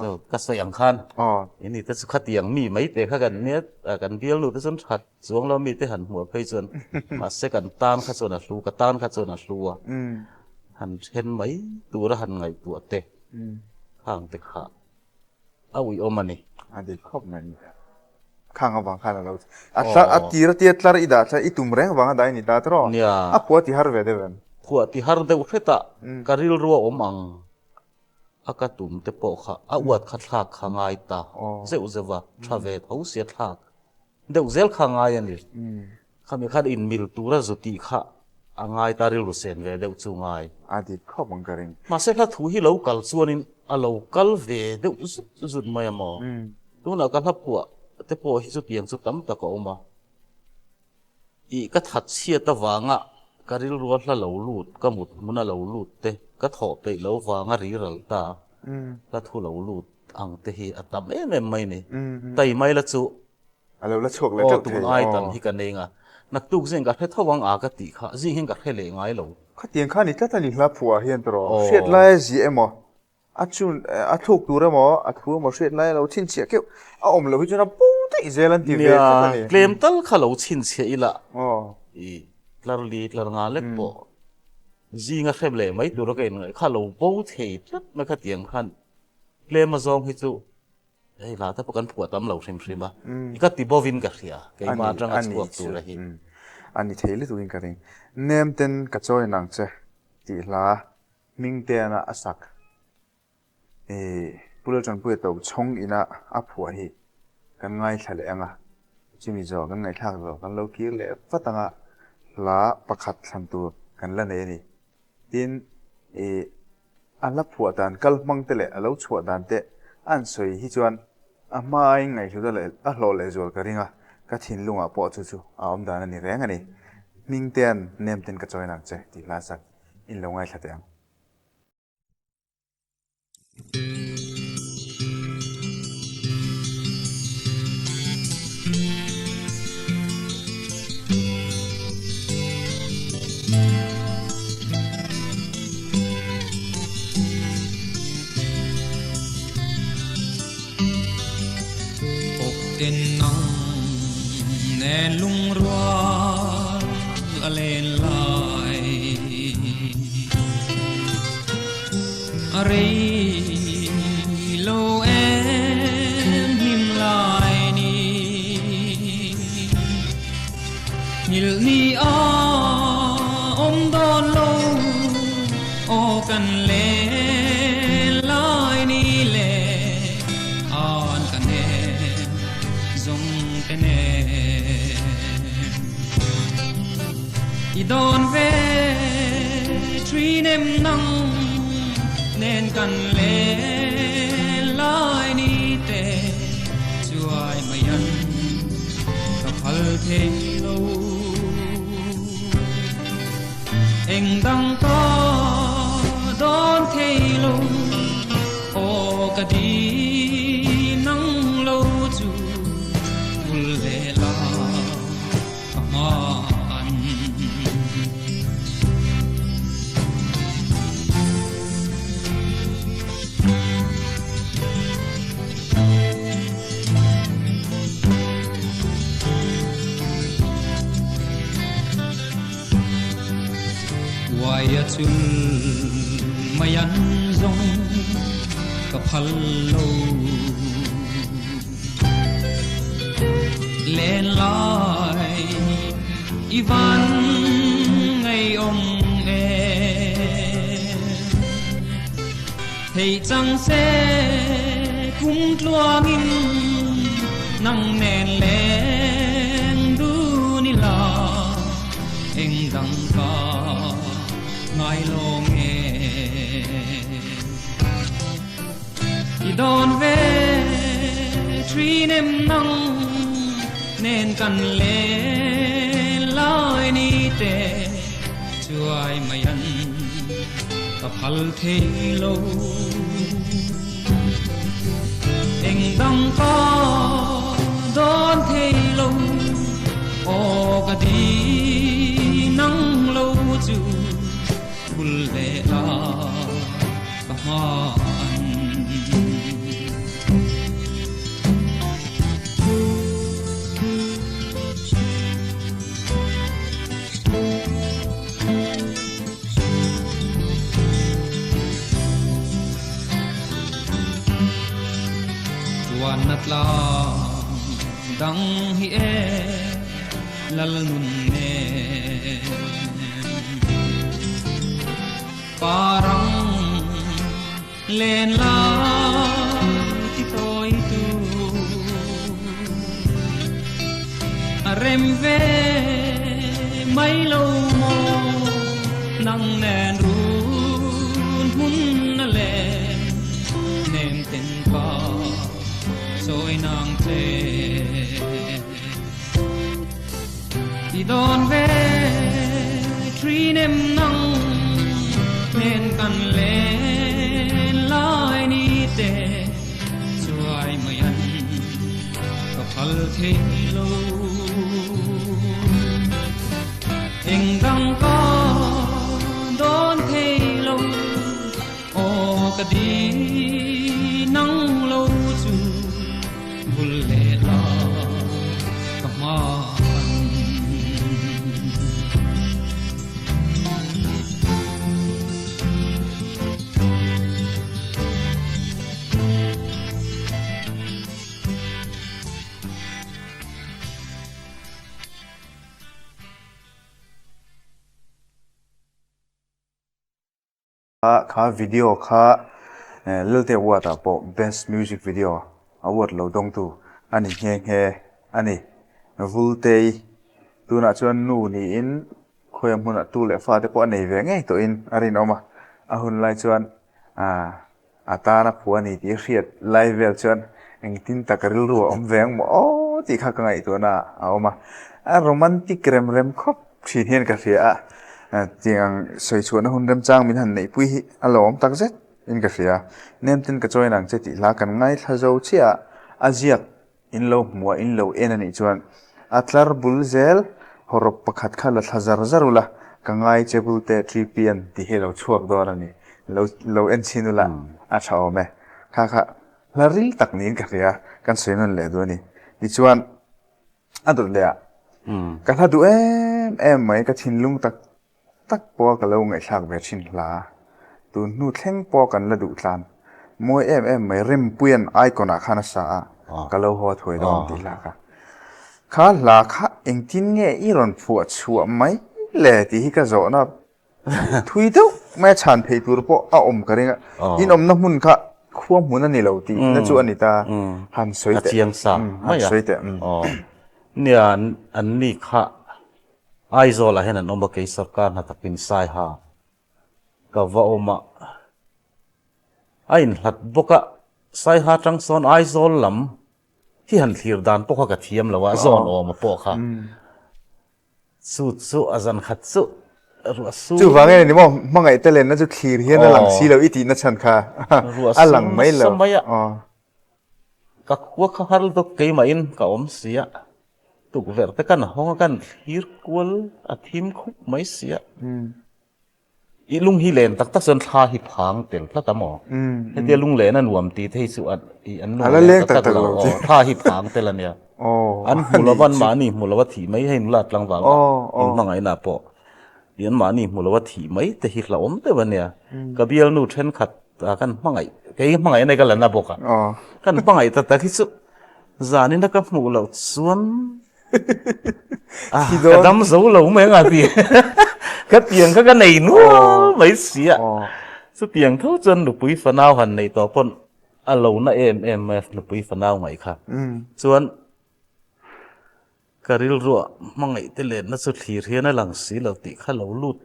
Chu ka sawi ang khan ini te chu khatiang mi mai te kha kan nia kan bialnu te chuan that chuang lo mi te han hmuh phei chuan mahse kan tan kha chuan a hlu ka tan kha chuan a hlu a han then mai tura han ngaihtuah te. Khang te kha a uiawm a ni. A dik khawp mai ni. Khang avang khan a lo a tlar a tir a tia tlar i dah tlar i tum reng vang a dah i ni ta tawh. Nia. A phuah ti har ve deuh em? Phuah ti har deuh hret a ka rilru a awm ang a ka tum te pawh kha a uat kha thlak kha ngai ta zeuh zeuh a tha ve tho sia thlak deuh zel kha ngai a ni. Khami khan inmil tura zu tih kha a ngai ta rilru sen ve deuh chu ngai. A dik khawp ang ka ring. Mahse hla thu hi lo kal chuanin a lo kal ve deuh zut zut mai a maw? Tunah ka hla phuah te pawh hi chutiang chu tam tak a awm a. Ih ka that chhiat avanga ka rilrua hla lo lut, ka mut hmuna lo lut te, ka thawh peih lo vanga riral ta hla thu lo lut ang te hi a tam em em mai ni. Tai mai la chu A lo la chhuak leh teuh thei. Aw, tun ai tam hi ka nei nga. Naktuk zing ka hre tho ang a ka tih kha, zing hian ka hre leh ngai lo. Khatiang kha ni tlat a ni hla phuah hian tawh rawh. Hriat laia ziah emaw, a chun, a thluk tur emaw, a thu emaw hriat laia lo chhinchhiah keuh a awm loh hi chuan a bo daih zel an ti ve tlat a ni. Nia, tlem tal kha lo chhinchhiah ila i tlar li tlar nga lek pawh zinga hrem leh mai tura ka inngaih kha lo bo thei tlat mai khatiang khan tlem a zawng hi chu Hei hla te pawh kan phuah tam lo hrim hrim a, i ka ti bovin ka hria, keimah atanga chhuak tura hi. A ni thei lutukin ka ring. Nem ten ka chawi nang che tih hla hming tena a sak i Pu Laltanpuia to chhawng ina a phuah hi kan ngaithla leh ang a, chumi zawh kan ngaihthlak zawh kan lo kir leh vat ang a, hla pakhat thlan tur kan la nei a ni. Tin, i a hla phuah dan kal hmang te leh a lo chhuah dan te an sawi hi chuan a hma aiin ngaihhlut a leh a hlawh leh zual ka ring a, ka thinlungah pawh chu chu a awm dan a ni reng a ni. Hmingtean nem ten ka chawi nang che tih hla sak in lo ngaithla teh ang. Kawpten nang nen lungrual a len lai A rei lo em hlim lai ni Nghilh ni a awm dawn lo aw kan len lai ni le an ka nem zawng te nen I dawn ve thin em nang nen kan len lai ni te chuai mai an ka phal thei lo. Eng dang ka dawn thei lo aw ka di nang lo chu kul leh la. Ka hman. Uaia chul mai an zawng ka phal lo. Len lai i van ngeiawm em. Thei chang se kum tluangin nang nen leng dun ila eng dang ka ngai lo nge. I dawn ve thin em nang nen kan len lai ni te chuai mai an ka phal thei lo. Eng dang ka dawn thei lo aw ka di nang lo chu bul leh la. Ka hman. tlang dang hi e lal nun nen parang len lai ti tawi tu a rem ve mai lo maw nang nen run hmun a len nem ten ka chawi nang che ti dawn ve thin em nang nen kan len lai ni te chuai mai an ka phal thei lo eng dang ka dawn thei lo aw ka di nang lo chu bul leh la ka hman. Kha video kha Lelte Award ah pawh Best Music Video Award lo dawngtu a ni nghe nghe a ni. Vultei tunah chuan nu niin khawi a hmunah tu leh fate pawh a nei ve ngei tawhin a rinawm a. A hun lai chuan a tana phuah a ni tih hriat lai vel chuan engtin tak rilru a awm ve ang maw aw tih kha ka ngaihtuahna a awm a. A romantic rem rem khawp thin hian ka hria a, tiang ang sawi chhuahna hun remchang min han neihpui hi a lo awm tak zet in ka hria. Nemten ka chawi nang che tih hla kan ngaithla zo chiah a, a ziak in lo hmuh a, in lo en a nih chuan a tlar bul zel hawrawp pakhat kha la thla zar zar ula, ka ngai che bul te Tripian tih hi a lo chhuak dawn a ni. Lo lo en chhin ula a tha awm e. Kha kha hla ril tak niin ka hria, kan sawi nawn leh duh a ni. Tichuan a dawt leh ah ka hla duh em em mai, ka thinlung tak tak pawha ka lo ngaihthlak ve thin hla. Tun hnu thleng pawha kan la duh tlan. Mawi em em mai Rempuia'n icon ah khan a sa a, ka lo haw thuai dawn tih hla kha. Kha hla kha engtin nge i rawn phuah chhuah mai le tih hi ka zawhna thui deuh mai a chhan phei tur pawh a awm ka ring a. In awmna hmun kha khua hmun a ni lo tih na chu a ni ta. Han sawi teh. A chiang sa mai a. Han sawi teh. Nia an ni kha Aizawl ah hian an awm a, kei sorkar hna takin Saiha ka va awm a, a inhlat bawk a, Saiha atang sawn Aizawl lam hi han thlir dan pawh kha ka thiam lo a, zawn awm a pawh kha chu chu a zan khat chu ruah sur Chuvang en a ni maw, hmangaih te lenna chu thlir hian a lang si lo i tihna chhan kha a lang mai lo. Ruah sur nasa mai a, ka khua kha har lutuk keimahin ka awm si a. Tukverh te kan hawng a kan thlir kual a thim khup mai sia. I lung hi len tak tak chuan thla hi phang tel tlat a maw? Hetia lung len a nuam ti te hi chu an an lung len tak tak lo aw thla hi phang tel a nia. An hmu lo va an mahni hmu lo a thih mai hei nula tlangval in hmangaihna pawh i an mahni hmu lo a thih mai te hi hlauhawm deuh a nia. Ka bialnu thenkhat kan hmangaih kei hmangaih a nei ka la na bawk a. Kan hmangaih ta tak hi chu Zanin a ka hmuh loh chuan ka dam zo lo mai anga ti ka tiang kha ka nei nual mai si a chutiang tho chuan nupui fanau han nei tawh pawn a lo na em em mai a nupui fanau ngaih kha chuan ka rilruah hmangaih te lenna chu thlir hian a lang si lo tih kha lo lut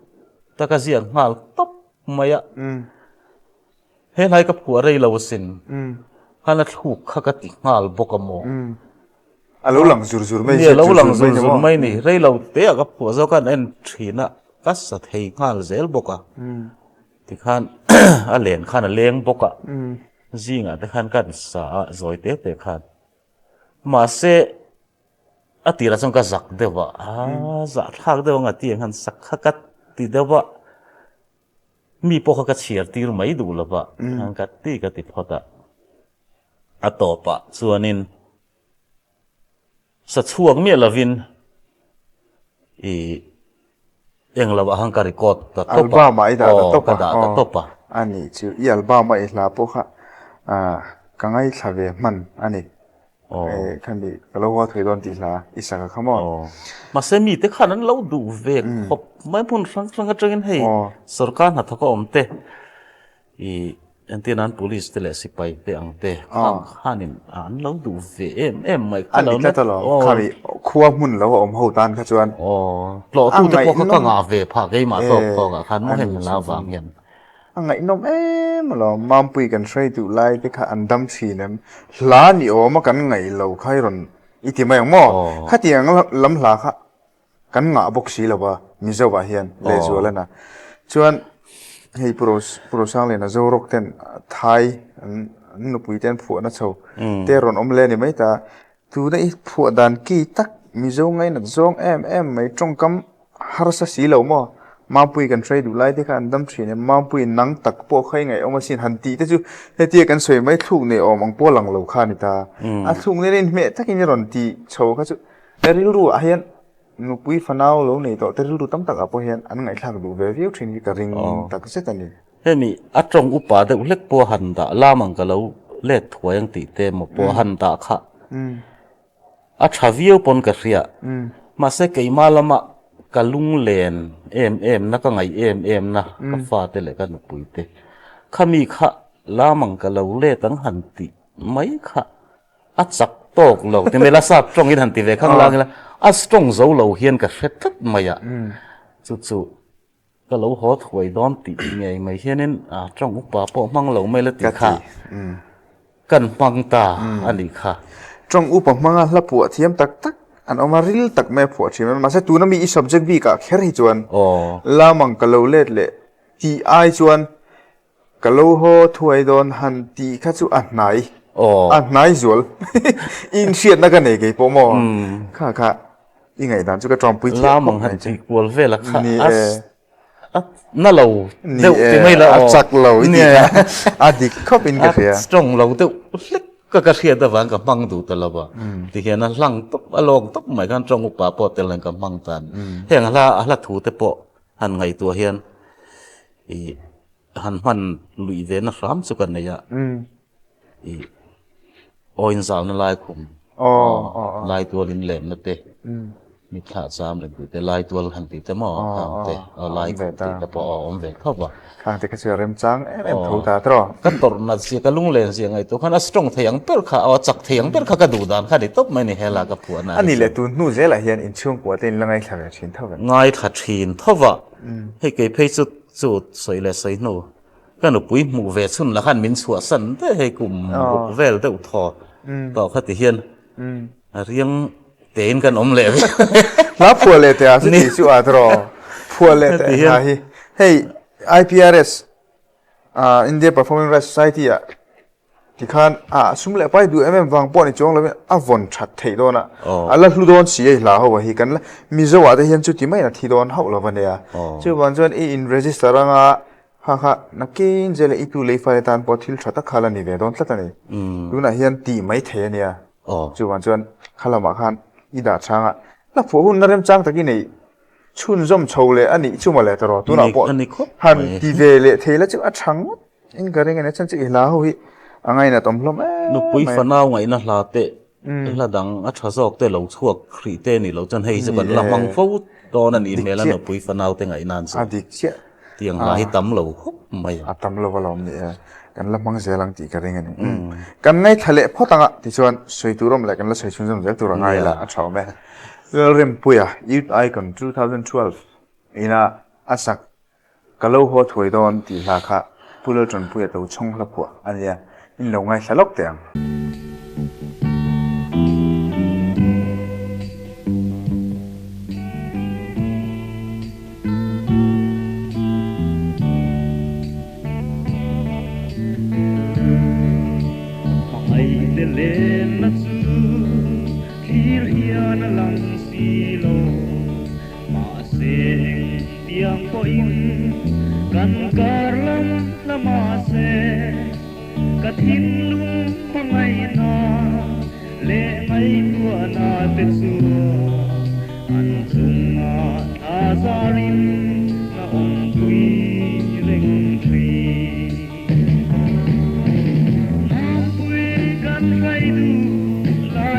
tak a ziak nghal tawp mai a. He hlai ka phuah rei lo asin. Khan a thluk kha ka ti nghal bawk a maw. A lo lang zur zur mai a lo lang zur zur mai ni. Rei lo te ah ka phuah zawk a an en thin a, ka sa thei nghal zel bawk a. Tikhan a len khan a leng bawk a, zingah te khan ka an sa a, zawi te te khan. Mahse a tirah chuan ka zak deuh a, a zahthlak deuh ang a ti ang han sak kha ka ti deuh a. Mi pawh kha ka chhiar tir mai duh lo va, ka ti ka ti phawt a. A tawpah chuanin sa chhuak miah lovin i eng lo ah khan ka record ta tawp a. Album ah i dah ta tawp a. Aw, ka dah ta tawp a. A nih chu, i album a i hla pawh kha ka ngaithla ve hman a ni. Khami ka lo haw thei dawn tih hla i sak a kha maw? Mahse mite khan an lo duh ve khawp mai hmun hrang hrang atangin hei sorkar hnathawk a awm te i entir nan police te leh sipai te ang te khang khanin an lo duh ve em em mai kha lo. A ni tlat alawm khami khua hmun lo a awm ho tan kha chuan. Tlawhtu te pawh kha ka ngah ve phah keimah tawk tawk ah khan maw hemi hla vang hian. A ngaihnawm em alawm, Mampui kan hruai duh lai te kha an dam thin em? Hla ni awm a kan ngaih lo kha i rawn i ti mai ang maw? Khatiang lam hla kha kan ngah bawk si lo va Mizo ah hian lehzual a na. Chuan hei Pu Rosangliana Zorawk ten Thai an nupui te an phuahna chho te rawn awm leh a ni mai ta. Tuna i phuah dan ki tak Mizo ngainat zawng em em mai tawngkam harsa si lo maw? Mampui kan hruai duh lai te kha an dam thin em? Mampui nang tak pawh kha i ngaihawm asin han tih te chu hetia kan sawi mai thluk nei awm ang pawh lang lo kha a ni ta. A thluk nen inhmeh takin i rawn ti chho kha chu he rilru ah hian nupui fanau lo nei tawh te rilru tam takah pawh hian an ngaihthlak duh ve viau thin hi ka ring tak zet a ni. Hemi a tawng upa deuh hlek pawh a han dah lam ang ka lo let thuai ang tih te emaw pawh a han dah kha a tha viau pawn ka hria. Mahse keimah lama ka lunglen em em na ka ngaih em em na ka fate leh ka nupui te khami kha lam ang ka lo let ang han tih mai kha a chak tawk lo ti mai la sap tawng in han ti ve khang lang ila a strong zo lo hian ka hre tlat mai a chu chu Ka lo haw thuai dawn tih ngei mai hianin a tawng upa pawh hmang lo mai la tih kha kan hmang ta a nih kha. Tawng upa hmanga hla phuah thiam tak tak an awm a, ril tak mai a phuah thin a, mahse tuna mi i subject bikah kher hi chuan lamang ka lo let leh tih ai chuan Ka lo haw thuai dawn han tih kha chu a hnai, a hnai zual inhriatna ka nei kei pawh maw? Kha kha i ngaihdan chu ka tawngpui thiam khawp mai. Lamang han tih kual vel a kha a na lo deuh ti mai la aw. A chak lo i tih kha a dik khawp in ka hria. A strong lo deuh hlek ka ka hriat avang ka hmang duh ta lo va. Tihian a hlang tawp a lawng tawp mai khan tawng upa pawh tel hian ka hmang tan. Heng hla a hla thu te pawh han ngaihtuah hian i Han hman luih ve na hram chu ka nei a, i aw inzalna lai khum lai tual in lenna te, mitthla cham reng tih te, lai tual han tih te maw khang te, lai khum tih te pawh a awm ve khawp a. Khang te kha chu a remchang em em tho ta tawh. Ka tawrh nat zia, ka lunglen zia ngaihtuah khan a strong thei ang ber kha, a chak thei ang ber kha ka duh dan kha a ni tawp mai ni hela ka phuahna hi chu. A ni leh tun hnu zelah hian inchhungkua te in la ngaithla ve thin tho ve. Ngaithla thin tho va, hei kei phei chu Chu sawi leh sawi hnu ka nupui hmuh ve chhun la khan min chhuahsan daih hei kum ruk vel deuh thaw tawh kha ti hian a riang tein kan awm leh viau. Hla phuah leh teh ah chu tih chu a tawh phuah leh teh hna hi hei IPRS India Performing Rights Society ah Tikhan a sum leh pai duh em em vang pawh ni chuang lovin a vawn that theih dawn a, a la hlu dawn si a i hla ho a hi kan la Mizo ah te hian chuti maiin a thi dawn hauh lo a nia. Chuvang chuan i in register anga kha kha nakin zel i tu lei fai atan pawh thil tha tak kha la ni ve dawn tlat a ni. Tunah hian tih mai thei a nia. Chuvang chuan kha lamah khan i dah chhang a, la phuah hun na remchang tak i neih chhunzawm chho leh a nih chu mawle tawh rawh. Tunah pawh han ti ve leh thei la chu a tha ngawt. In ka ring a ni chuan chu i hla ho hi a ngainat awm hlawm em mai. Nupui fanau ngaihna hla te hla dang a tha zawk te lo chhuak hrih te ni lo chuan hei chu kan la hmang fo dawn a nih hmel a nupui fanau te ngaih nan chu. A dik chiah. Tiang hla hi tam lo khawp mai a. A tam lo alawm ni e. Kan la hmang zel ang tih ka ring a ni. Kan ngaithla leh phawt ang a tichuan sawi tur awm leh kan la sawi chhunzawm zel tur a ngai la a tha awm e. Lalrempuia Youth Icon 2012 ina a sak Ka lo haw thuai dawn tih hla kha Pu Laltanpuia to chhawng hla phuah a nia, in lo ngaithla lawk teh ang. Hmangaihte lenna chu thlir hian a lang si lo. Mahse engtiang pawhin kan kar lam hla mahse ka thinlung hmangaihna leh ngaihtuahna te chu an chungah thla zarin ka awmpui reng thin. Mampui kan hrai duh lai.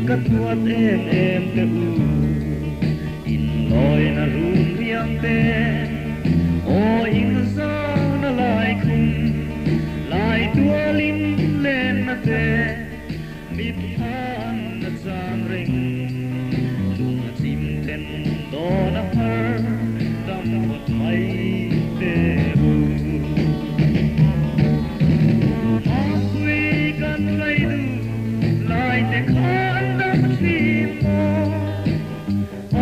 Ka duat em em te u In lawina rum riang te Aw in zana lai khum Lai tualin lenna te Mit han na chang reng Lung a chim ten dawn a har Dam phawt mai te u. Hapui kan hlei duh lai te kha an dam thin maw?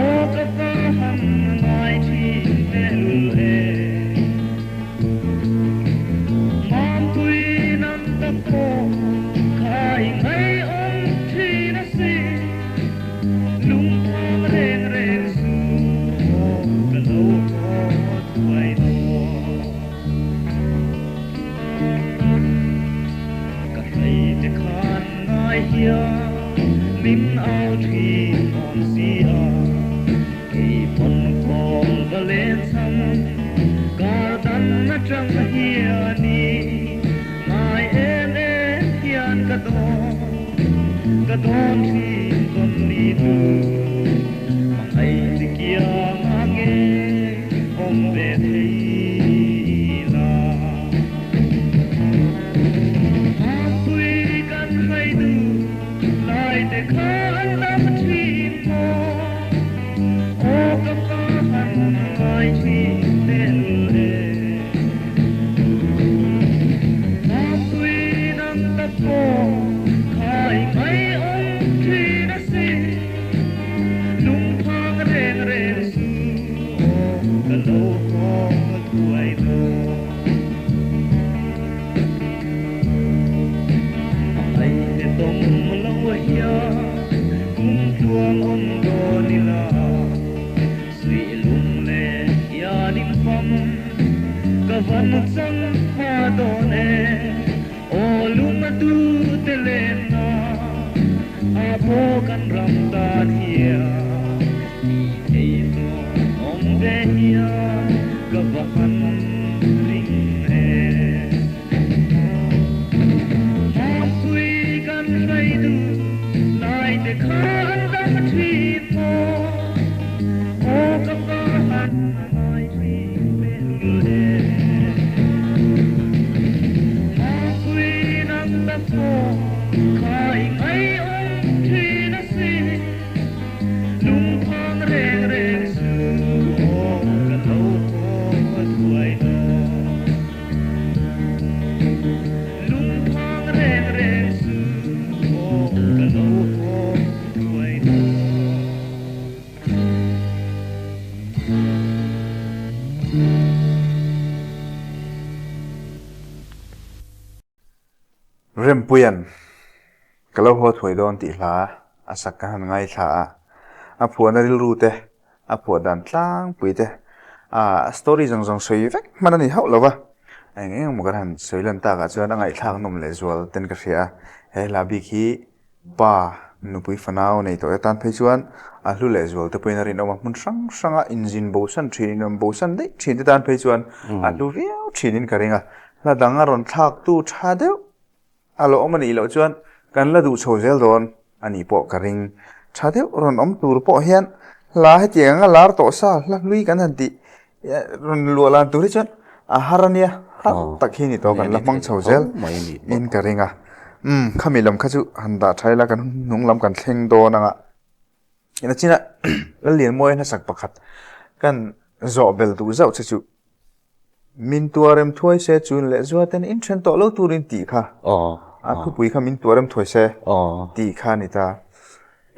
Aw ka va han ngai thin tehlul e. Mampui nang tak pawh kha i ngaihawm thin asin. Lungphang reng reng suh aw ka lo haw thuai dawn. Ka hrei te khan ngai hian min au thin awm si a, kei pawn kawl va len chang kar dan atang hian i ngai em em hian ka dawn ka dawn thin tawn ni chu hmangaih chi kiang a nge awm ve thei la. Hangpui kan hrei duh lai te kha an dam thin maw? Aw ka pa han ngai thin tehlul e. Hangpui nang tak pawh kha i ngaihawm thin asin. Lungphang reng reng suh aw ka lo haw thuai dawn. Hmangaih te tawng lo hian kum tluang awm dawn ila, suih lung leh hianin fam ka van chang hma dawn e. Aw lung a tu te lenna a pawh kan ram tan hian ti thei chuan awm ve hian ka va han ring e. Hangpui kan hrei duh lai te kha an dam thin maw? Aw ka va han ngai thin tehlul e. Hangpui nang ta pawh kha i ngaihawm thin asin. Lungphang reng reng suh aw ka lo haw thuai dawn. Lungphang reng reng suh aw ka lo haw thuai dawn. Rempuia'n ka lo haw thuai dawn tih hla a sak ka han ngaithla a, a phuahna rilru te, a phuah dan tlangpui te, a story zawng zawng sawi vek hman a ni hauh lo va, eng eng emaw kan han sawi lan takah chuan a ngaihthlak nawm lehzual ten ka hria a, he hla bik hi Pa, nupui fanau nei tawh atan phei chuan a hlu leh zual te pawhin a rinawm a, hmun hrang hranga inzin bosan thin, inawm bosan daih thin te tan phei chuan a hlu viau thinin ka ring a. Hla dang a rawn thlaktu tha deuh a lo awm a nih loh chuan kan la duh chho zel dawn a nih pawh ka ring. Tha deuh rawn awm tur pawh hian hla hetiang anga lar tawh sa hla hlui kan han tih Rawn luah lan tur hi chuan a har a nia, har tak hi ni tawh kan la hmang chho zel in ka ring a. Umm khami lam kha chu han dah tha ila kan hnung lam kan thleng dawn ang a. Ina china Lallianmawia hnasak pakhat kan zawh bel duh zauh che chu min tuarem thuai se chun leh zuaten in then tawh lo turin tih kha a thupui kha min tuarem thuai se tih kha a ni ta.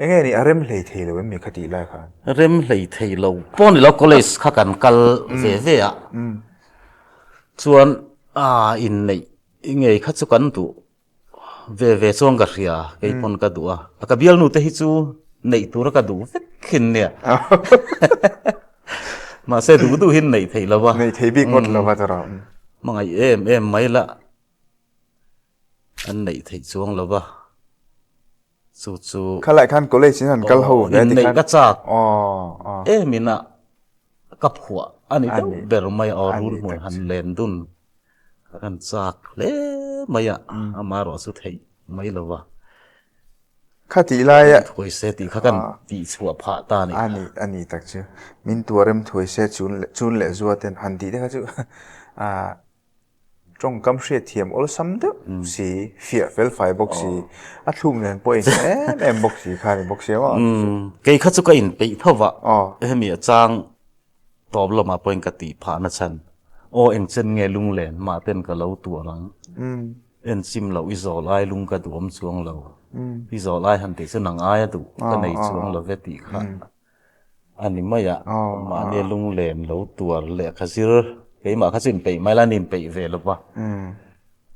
Enge ni a rem hlei thei lo em mi kha tih lai khan? Rem hlei thei lo pawh ni lo college kha kan kal ve ve a chuan a inneih ngei kha chu kan duh ve ve chuan ka hria kei pawn ka duh a ka bialnu te hi chu neih tura ka duh vek khin nia mahse duh duh hin neih theih lo a neih thei bik ngawt lo a tawrh hmangaih em em mai la an neih theih chuang lo va. Chu chu. Khalai khan college in han kal ho ve ti khan. Inneih ka chak. Em in a ka phuah a ni deuh ber mai a aw rul hmun han len dun ka kan chak hle mai a amaherawh chu theih mai lo va. Khatih laia. Thuai se tih kha kan tihchhuah phah ta a nih kha. A ni, a ni tak chu. Min tuarem thuai se chun leh chun leh zua ten han tih te kha chu tawngkam hriatthiam awlsam deuh si, fiah fel fai bawk si, a thluk nen pawh in em em bawk si kha a ni bawk si maw? Kei kha chu ka inpeih tho va, hemi a chang tawp lamah pawhin ka tih phah na chhan. Aw engchen nge lunglen mah ten ka lo tuar ang. En chim loh i zawl ai lung ka duhawm chuang lo. I zawl ai han tih chu nang aia duh ka nei chuang lo ve tih kha a ni mai a. Mahni lunglen lo tuar leh kha zir keimah kha chu inpeih mai la, an inpeih ve lo va.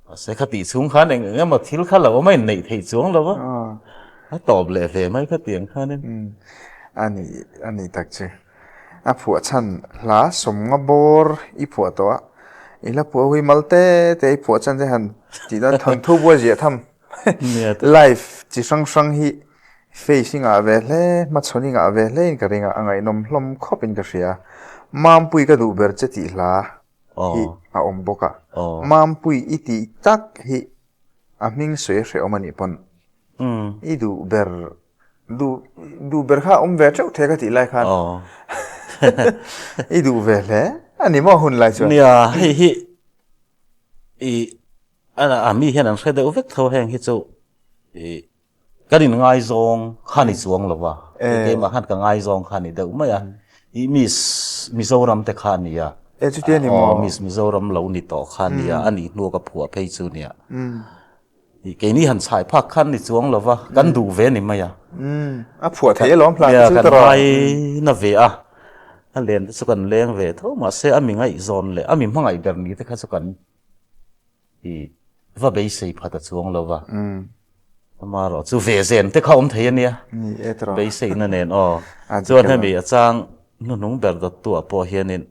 Mahse kha tih chhung khan eng eng emaw thil kha lo awm a inneih theih chuang lo va. A tawp leh ve mai kha tiang khanin. A ni, a ni tak chu. A phuah chhan hla sawmnga bawr i phuah tawh a, i hla phuah hui mal te te i phuah chhan te han tih dawn thawnthu buai ziah tham. Life chi hrang hrang hi face i ngah ve hle, hmachhawn i ngah ve hle in ka ring a, a ngaihnawm hlawm khawp in ka hria. Mampui ka duh ber che tih hla hi a awm bawk a, Mampui i tih tak hi a hming sawi a hrehawm a nih pawn i duh ber duh duh ber kha awm ve teuh thei ka tih lai khan i duh ve hle a ni maw hun lai chuan. Nia hei hi i a mi hian an hre deuh vek tho heng hi chu i Kan in ngaizawng kha ni chuang lo va, keimah khan ka ngaizawng kha ni deuh mai a, i Miss Mizoram te kha a ni a, aw Miss Mizoram lo ni tawh kha a ni a, a nih hnu ka phuah phei chu nia. I keini han chhai phak khan ni chuang lo va, kan duh ve ni mai a. A phuah thei alawm hlan chu ta rawh. Kan ngai na ve a, a len te chu kan leng ve tho mahse a mi ngaihzawn leh a mi hmangaih ber ni te kha chu kan I va beisei phat a chuang lo va. Amaherawh chu ve zen te kha awm thei a nia. Ni e tawh. Beiseina nen aw. Chuan hemi a chang hnuhnung ber dawttuah pawh hianin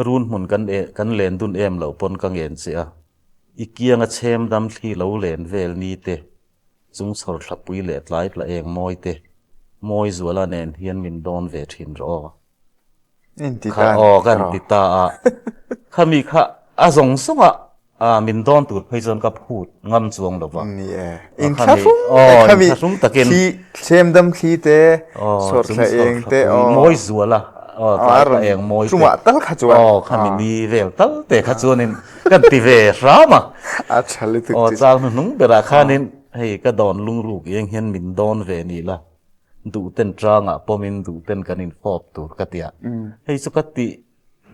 run hmun kan kan len dun em loh pawn ka ngen che a. I kianga chhem dam thli lo len vel ni te, chung chhawr thlapui leh tlai tla eng mawi te, mawi zuala nen hian min dawn ve thin rawh aw. Kha aw kan ti ta a, khami kha a zawng zawng a min dawn tur phei chuan ka phut ngam chuang lo va. Ni e, inthlahrung khami inthlahrung takin thli chhem dam thli te, chhawr thla eng te aw mawi zual a, aw tlai thla eng mawi te, chungah tal kha chuan aw khami ni vel tal te kha chuanin kan ti ve hram a. A tha lutuk aw chang hnuhnung berah khanin hei ka dawn lungruk eng hian min dawn ve ni la. Duhten tlangah pawmin duhten kan infawp tur ka ti a. Hei chu ka ti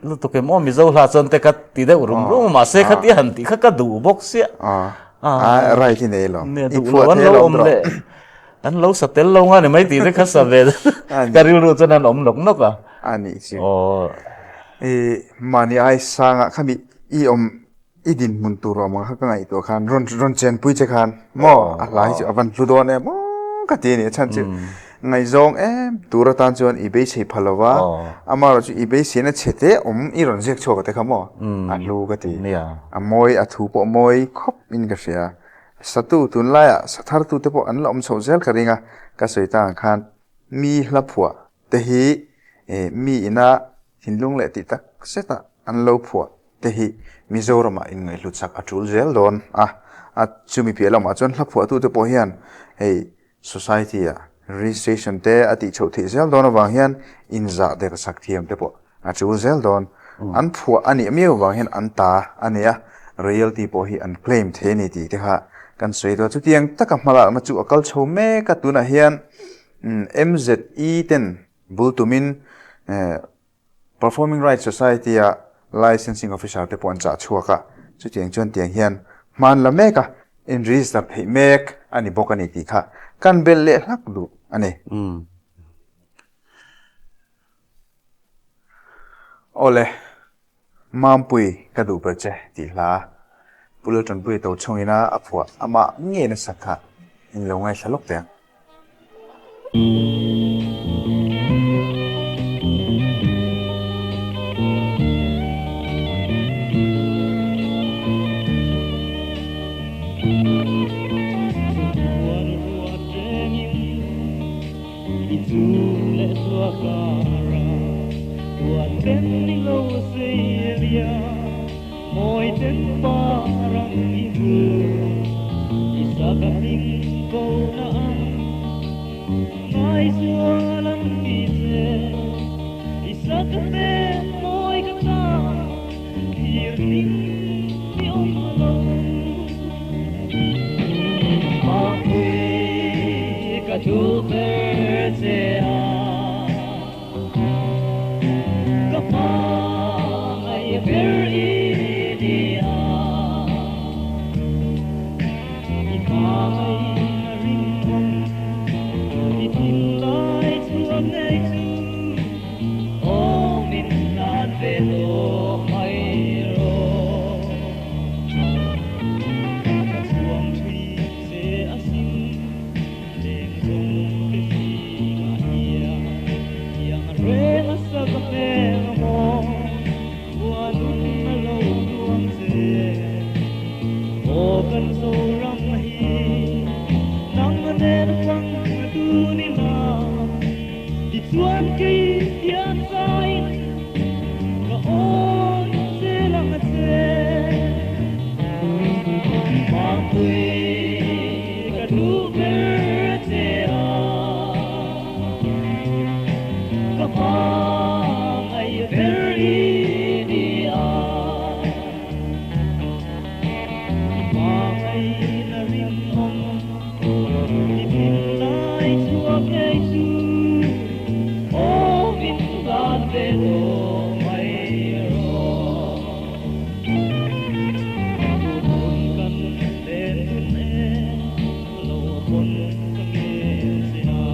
lutuk em aw Mizo hla chuan te ka ti deuh rum rum a mahse khati han tih kha ka duh bawk sia. A right i nei lo. Nia duh lo an lo awm leh an lo sa tel lo nga ni mai tih te kha sa ve ka rilru chuan an awm nawk nawk a. A nih chu. I mahni ai sangah khami i awm I dinhmun tur awm ang kha ka ngaihtuah khan rawn rawn chenpui che khan maw a hla hi chu a van hlu dawn em aw ka ti a ni a chhan chu ngaihzawng em tur atan chuan i beisei pha lo va amaherawh chu i beiseina chhe te awm i rawn ziak chhuak te kha maw a hlu ka ti a mawi a thu pawh mawi khawp in ka hria satu tunlaiah sa thar tu te pawh an la awm chhoh zel ka ring a ka sawi ta ang khan mi hla phuah te hi mi ina thinlung leh tih tak zet a an lo phuah te hi Mizoramah inngaihhlut chak a tul zel dawn a, a chumi piah lamah chuan hla phuahtute pawh hian hei society ah registration te a tih chhoh theih zel dawn avang hian inzah der chak thiam te pawh a tul zel dawn. An phuah a nih miau avang hian an ta a ni a, royalty pawh hi an claim thei a ni tih te kha kan sawi dawn. Chutiang taka hmalakna chu a kal chho mek a, tunah hian MZE ten bul tumin Performing Rights Society-a Licensing Officer te pawh an chah chhuak a, chutiang chuan tiang hian hman la mek a, in-register theih mek a ni bawk a ni tih kha kan belh leh hlak duh a ni. Awle, Mampui ka duh ber che tih hla Pu Laltanpuia to chhungina a phuah amah ngei nasa kha in lo ngaithla lawk teh ang. Mawi zual an ti che, i sak hmel mawi ka tan thlir hlim ni awm lo. Mapui ka duh ber che a, ka hmangaih ber i ni a. I hmangaih na rinawm, i thinlai chhuak ngei chu awmin hlan ve tawh mai rawh. Ka chhuang thin che asin, leng zawng te zingah hian tiang reng a sak hmel maw? Khua nun a lo duang che. Aw kan Zoram hi nang nen fang dun ila, tichuan kei hian zaiin ka awn che lang che. Mapui ka duh ber che a, ka hmangaih ber i ni a. Hmangaihna rinawm i thinlai chhuak ngei chu awmin hlan ve tawh mai rawh. Hun kan len dun e, lo pawn ka ngen che a,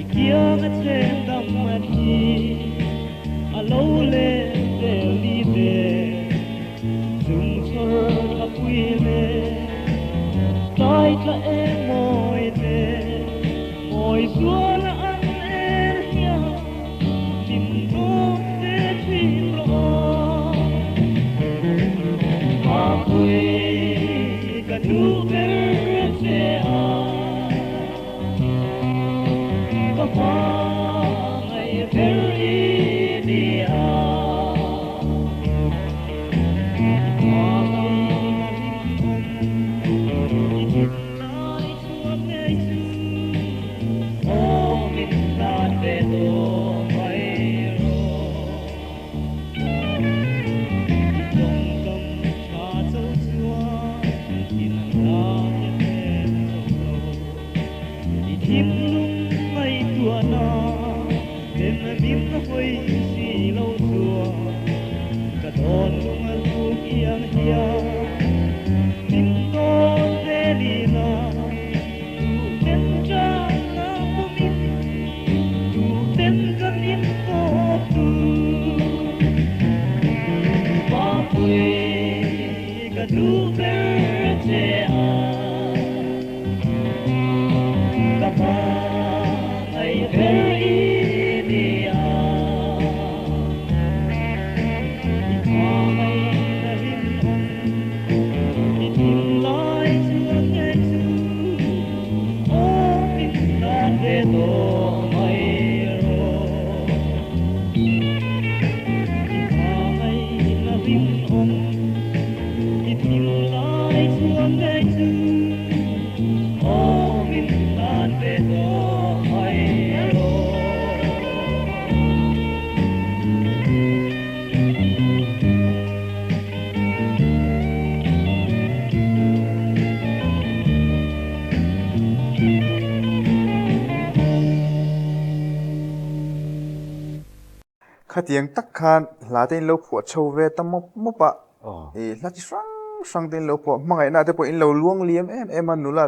i kiang a chen dam a thi. A lo let zel ni te chung chhawr thla pui le tlai tla em mawi te mawi zual a an el hian min dawm ve thin rawh. Mapui ka duh ber che a. Ka hmangaih ber i ni a, i hmangaihna rinawm i thinlai chhuak ngei chu aw min hlan ve tawh mai rawh. I tawngkam tha cho chuan inla te hmel zo lo. I thinlung ngaihtuahna ten min hawi si lo chuan ka dawn lung a luk iang hian min dawn ve lila duh ten changna pawmin duh ten kan inpawp tu. Mapui ka duh ber che a. Ka hmangaih ber i ni a, i hmangaihna rinawm i thinlai chuan ngei chu awm in hlan ve tawh mai rawh. I hmangaihna rinawm i thinlai chuan ngei chu Aw min hlan ve tawh mai rawh. Khatiang tak khan hla te in lo phuah chho ve ta mawp mawp a, i hla chi hrang hrang te in lo phuah, hmangaihna te pawh in lo luang liam em em a, nula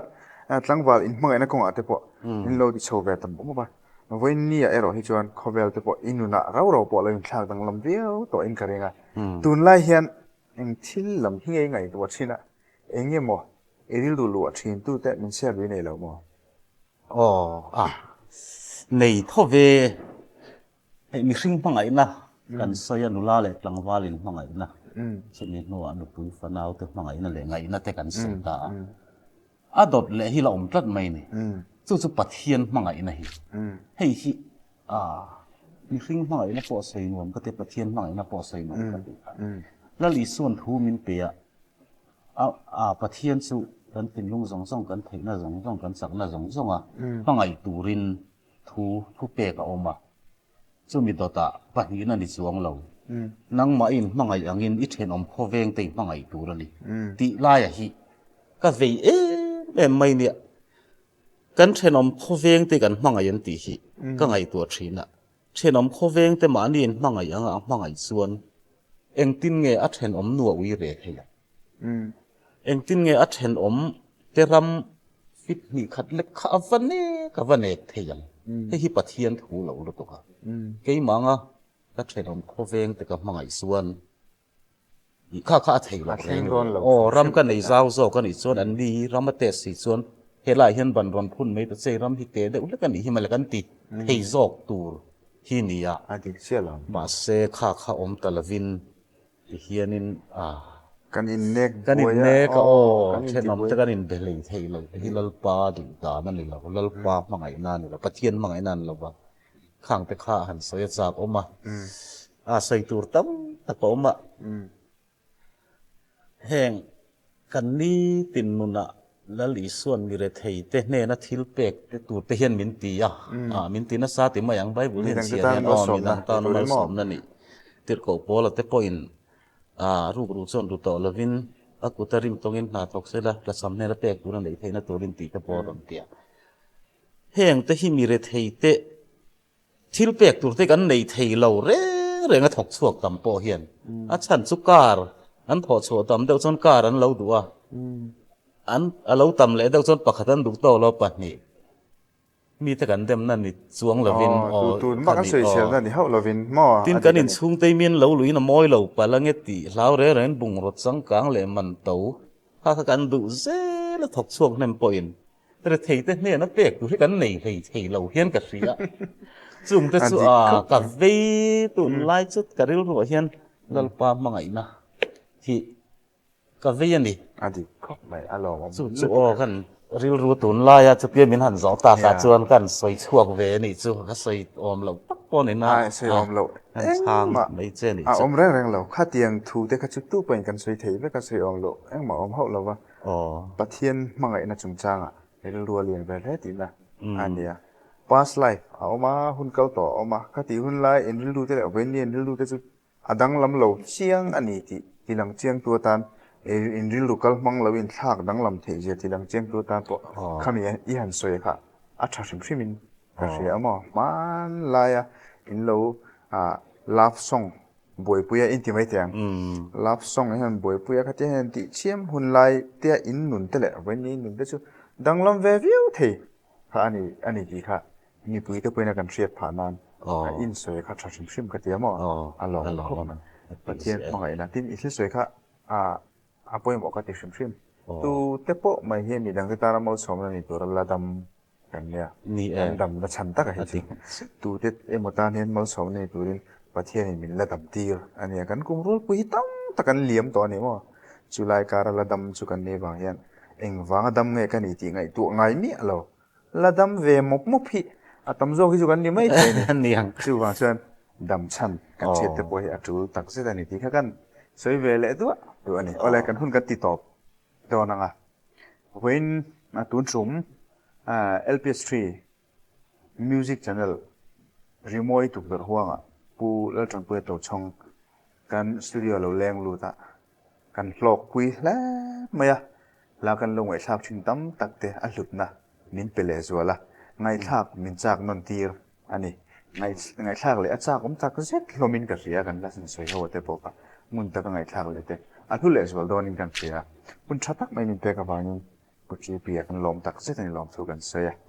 tlangval in hmangaihna kawngah te pawh in lo ti chho ve ta mawp mawp a. Vawiin ni ah erawh hi chuan khawvel te pawh i nunah rau rau pawh lo inthlak danglam viau tawh in ka ring a. Tunlai hian eng thil lam hi ngei ngaihtuah thin a, eng nge maw i rilru luah thin tu te min share lui nei lo maw? Aw a, nei tho ve. Hei mihring hmangaihna kan sawi a, nula leh tlangval in hmangaihna, chumi hnuah nupui fanau te hmangaihna leh ngaihna te kan sawi ta a. A dawt leh hi la awm tlat mai ni. Chu chu Pathian hmangaihna hi. Hei hi mihring hmangaihna pawh sawi nuam ka ti a, Pathian hmangaihna pawh sawi nuam ka ti. Lal Isuan thu min pe a, Pathian chu. Kan thinlung zawng zawng, kan theihna zawng zawng, kan chakna zawng zawnga hmangaih turin thu thupek a awm a. Chumi dawtah pahnihna ni chuang lo. Nangmah i inhmangaih angin i thenawm khawveng te i hmangaih tur a ni tih laia hi ka vei em em mai nia. Kan thenawm khawveng te kan hmangaih an tih hi ka ngaihtuah thin a. Thenawm khawveng te mahni inhmangaih anga a hmangaih chuan engtin nge a thenawm nu a ui ve thei ang? Engtin nge a thenawm te ram fit hnih khat lek kha a va nek a va nek thei ang? Hei hi Pathian thu lo lutuk a. Keimah anga ka thenawm khawveng te ka hmangaih chuan ih kha kha a thei loh reng lo. Aw ram ka nei zau zawk a nih chuan an ni ram a test si chuan helaiah hian ban rawn phun mai ta che ram hi te deuh hlek a nih hi mawle kan ti thei zawk tur hi nia. Mahse kha kha awm ta lovin Tihianin a. Kan innek Kan buai a, innek a aw, aw, kan inti thenawm te buai. kan inbe hlei thei lo te hi Lalpa duh dan a ni lo, Lalpa hmangaihna a ni lo, Pathian hmangaihna a ni lo va, khang te kha han sawi a chak awm a, a sawi tur tam tak a awm a. Heng Kan nitin nunah Lal Isua'n mi rethei te hnena thil pek te tur te hian min ti a, min ti nasa ti mai ang Bible hian chhiar hian aw midang tana malsawmna nih tirhkoh Paula te pawhin rukru chuan ru tawh lovin a kuta rim tawngin hna thawk sela tlachham hnena pek tur a neih theihna turin tih te pawh a rawn ti a. Heng te hi mi rethei te Thil pek tur te kan nei thei lo reng reng a thawk chhuak tam pawh hian a chhan chu car an thawh chhuah tam deuh chuan car an lo duh a, an a lo tam leh deuh chuan pakhat an duh tawk lo pahnih mite kan demna ni chuang lovin aw khami aw tin kan inchhung te mian lo luin a mawi lo palh ange tih hlau reng rengin bungraw changkang leh man to kha kha kan duh zel a thawk chhuak hnem pawhin Rethei te hnena pek tur hi kan nei hlei thei lo hian ka hria. Chung te chu a ka vei tunlai chu ka rilruah hian Lalpa hmangaihna hi ka vei a ni. A dik khawp mai a lawmawm. Chu chu aw kan rilru tunlaia chutia min han zawh takah chuan kan sawi chhuak ve a nih chu ka sawi awm loh tak pawh ni na. Ai sawi awm loh engmah mai che a awm reng reng lo. Khatiang thu te kha chu tu pawhin kan sawi thei vek a sawi awm loh engmah awm hauh lo va. Pathian hmangaihna chungchangah rilru a lian ve hle tihna a ni a. Past life a awm a, hun kal tawh a awm a, khatih hun lai in rilru te leh vawiin in rilru te chu a danglam lo chiang a ni tih tilang chiangtu atan in rilru kal hmang lo in thlak danglam theih zia tilang chiangtu atan pawh khami i han sawi kha a tha hrim hrim in ka hria a maw. Hmanlaia in lo love song Buaipuia in ti mai teh ang. Love song hian buaipuia kha tia hian tih chiam hun lai tia in nun te leh vawiin in nun te chu danglam ve viau thei kha a ni a ni tih kha mipui te pawhin a kan hriat phah nan a insawi kha tha hrim hrim ka ti a maw a lawm khawp mai. Pathian hmangaihna tin i thil sawi kha a pawimawh ka ti hrim hrim. Tu te pawh mai hi midang te tana malsawmna ni tura la dam Kan nia. Ni e. Kan damna chhan taka hi chu tute emaw tan hian malsawmna ni turin Pathianin min la dam tir a nia. Kan kum rualpui hi tam tak an liam tawh a ni maw? Chulai kara la dam chu kan nih vang hian engvanga dam nge ka ni tih ngaihtuah ngai miah lo. La dam ve mawp mawp hi a tam zawk hi chu kan ni mai thei a ni. Chuvang chuan dam chhan kan chhiat te pawh hi a tul tak zet a ni tih kha kan sawi ve leh duah duah a ni. Awle kan hun kan ti tawp dawn ang a. Vawiin tun tum LPS3 Music Channel rimawi tukverh huangah Pu Laltanpuia Tochhawng kan studio lo leng lut a, kan hlawkpui hle mai a, hla kan lo ngaihthlak thin tam tak te a hlutna min pe lehzual a, ngaihthlak min chak nawn tir A ni. Ngaihthlak leh a chak awm tak zet hlawmin ka hria, kan la sawi ho te pawh kha ngun taka ngaihthlak leh te a hlu leh zual dawnin kan hria. Hun tha tak mai min pek avangin Pu Chipi-a kan lawm tak zet a ni lawm thu kan sawi a.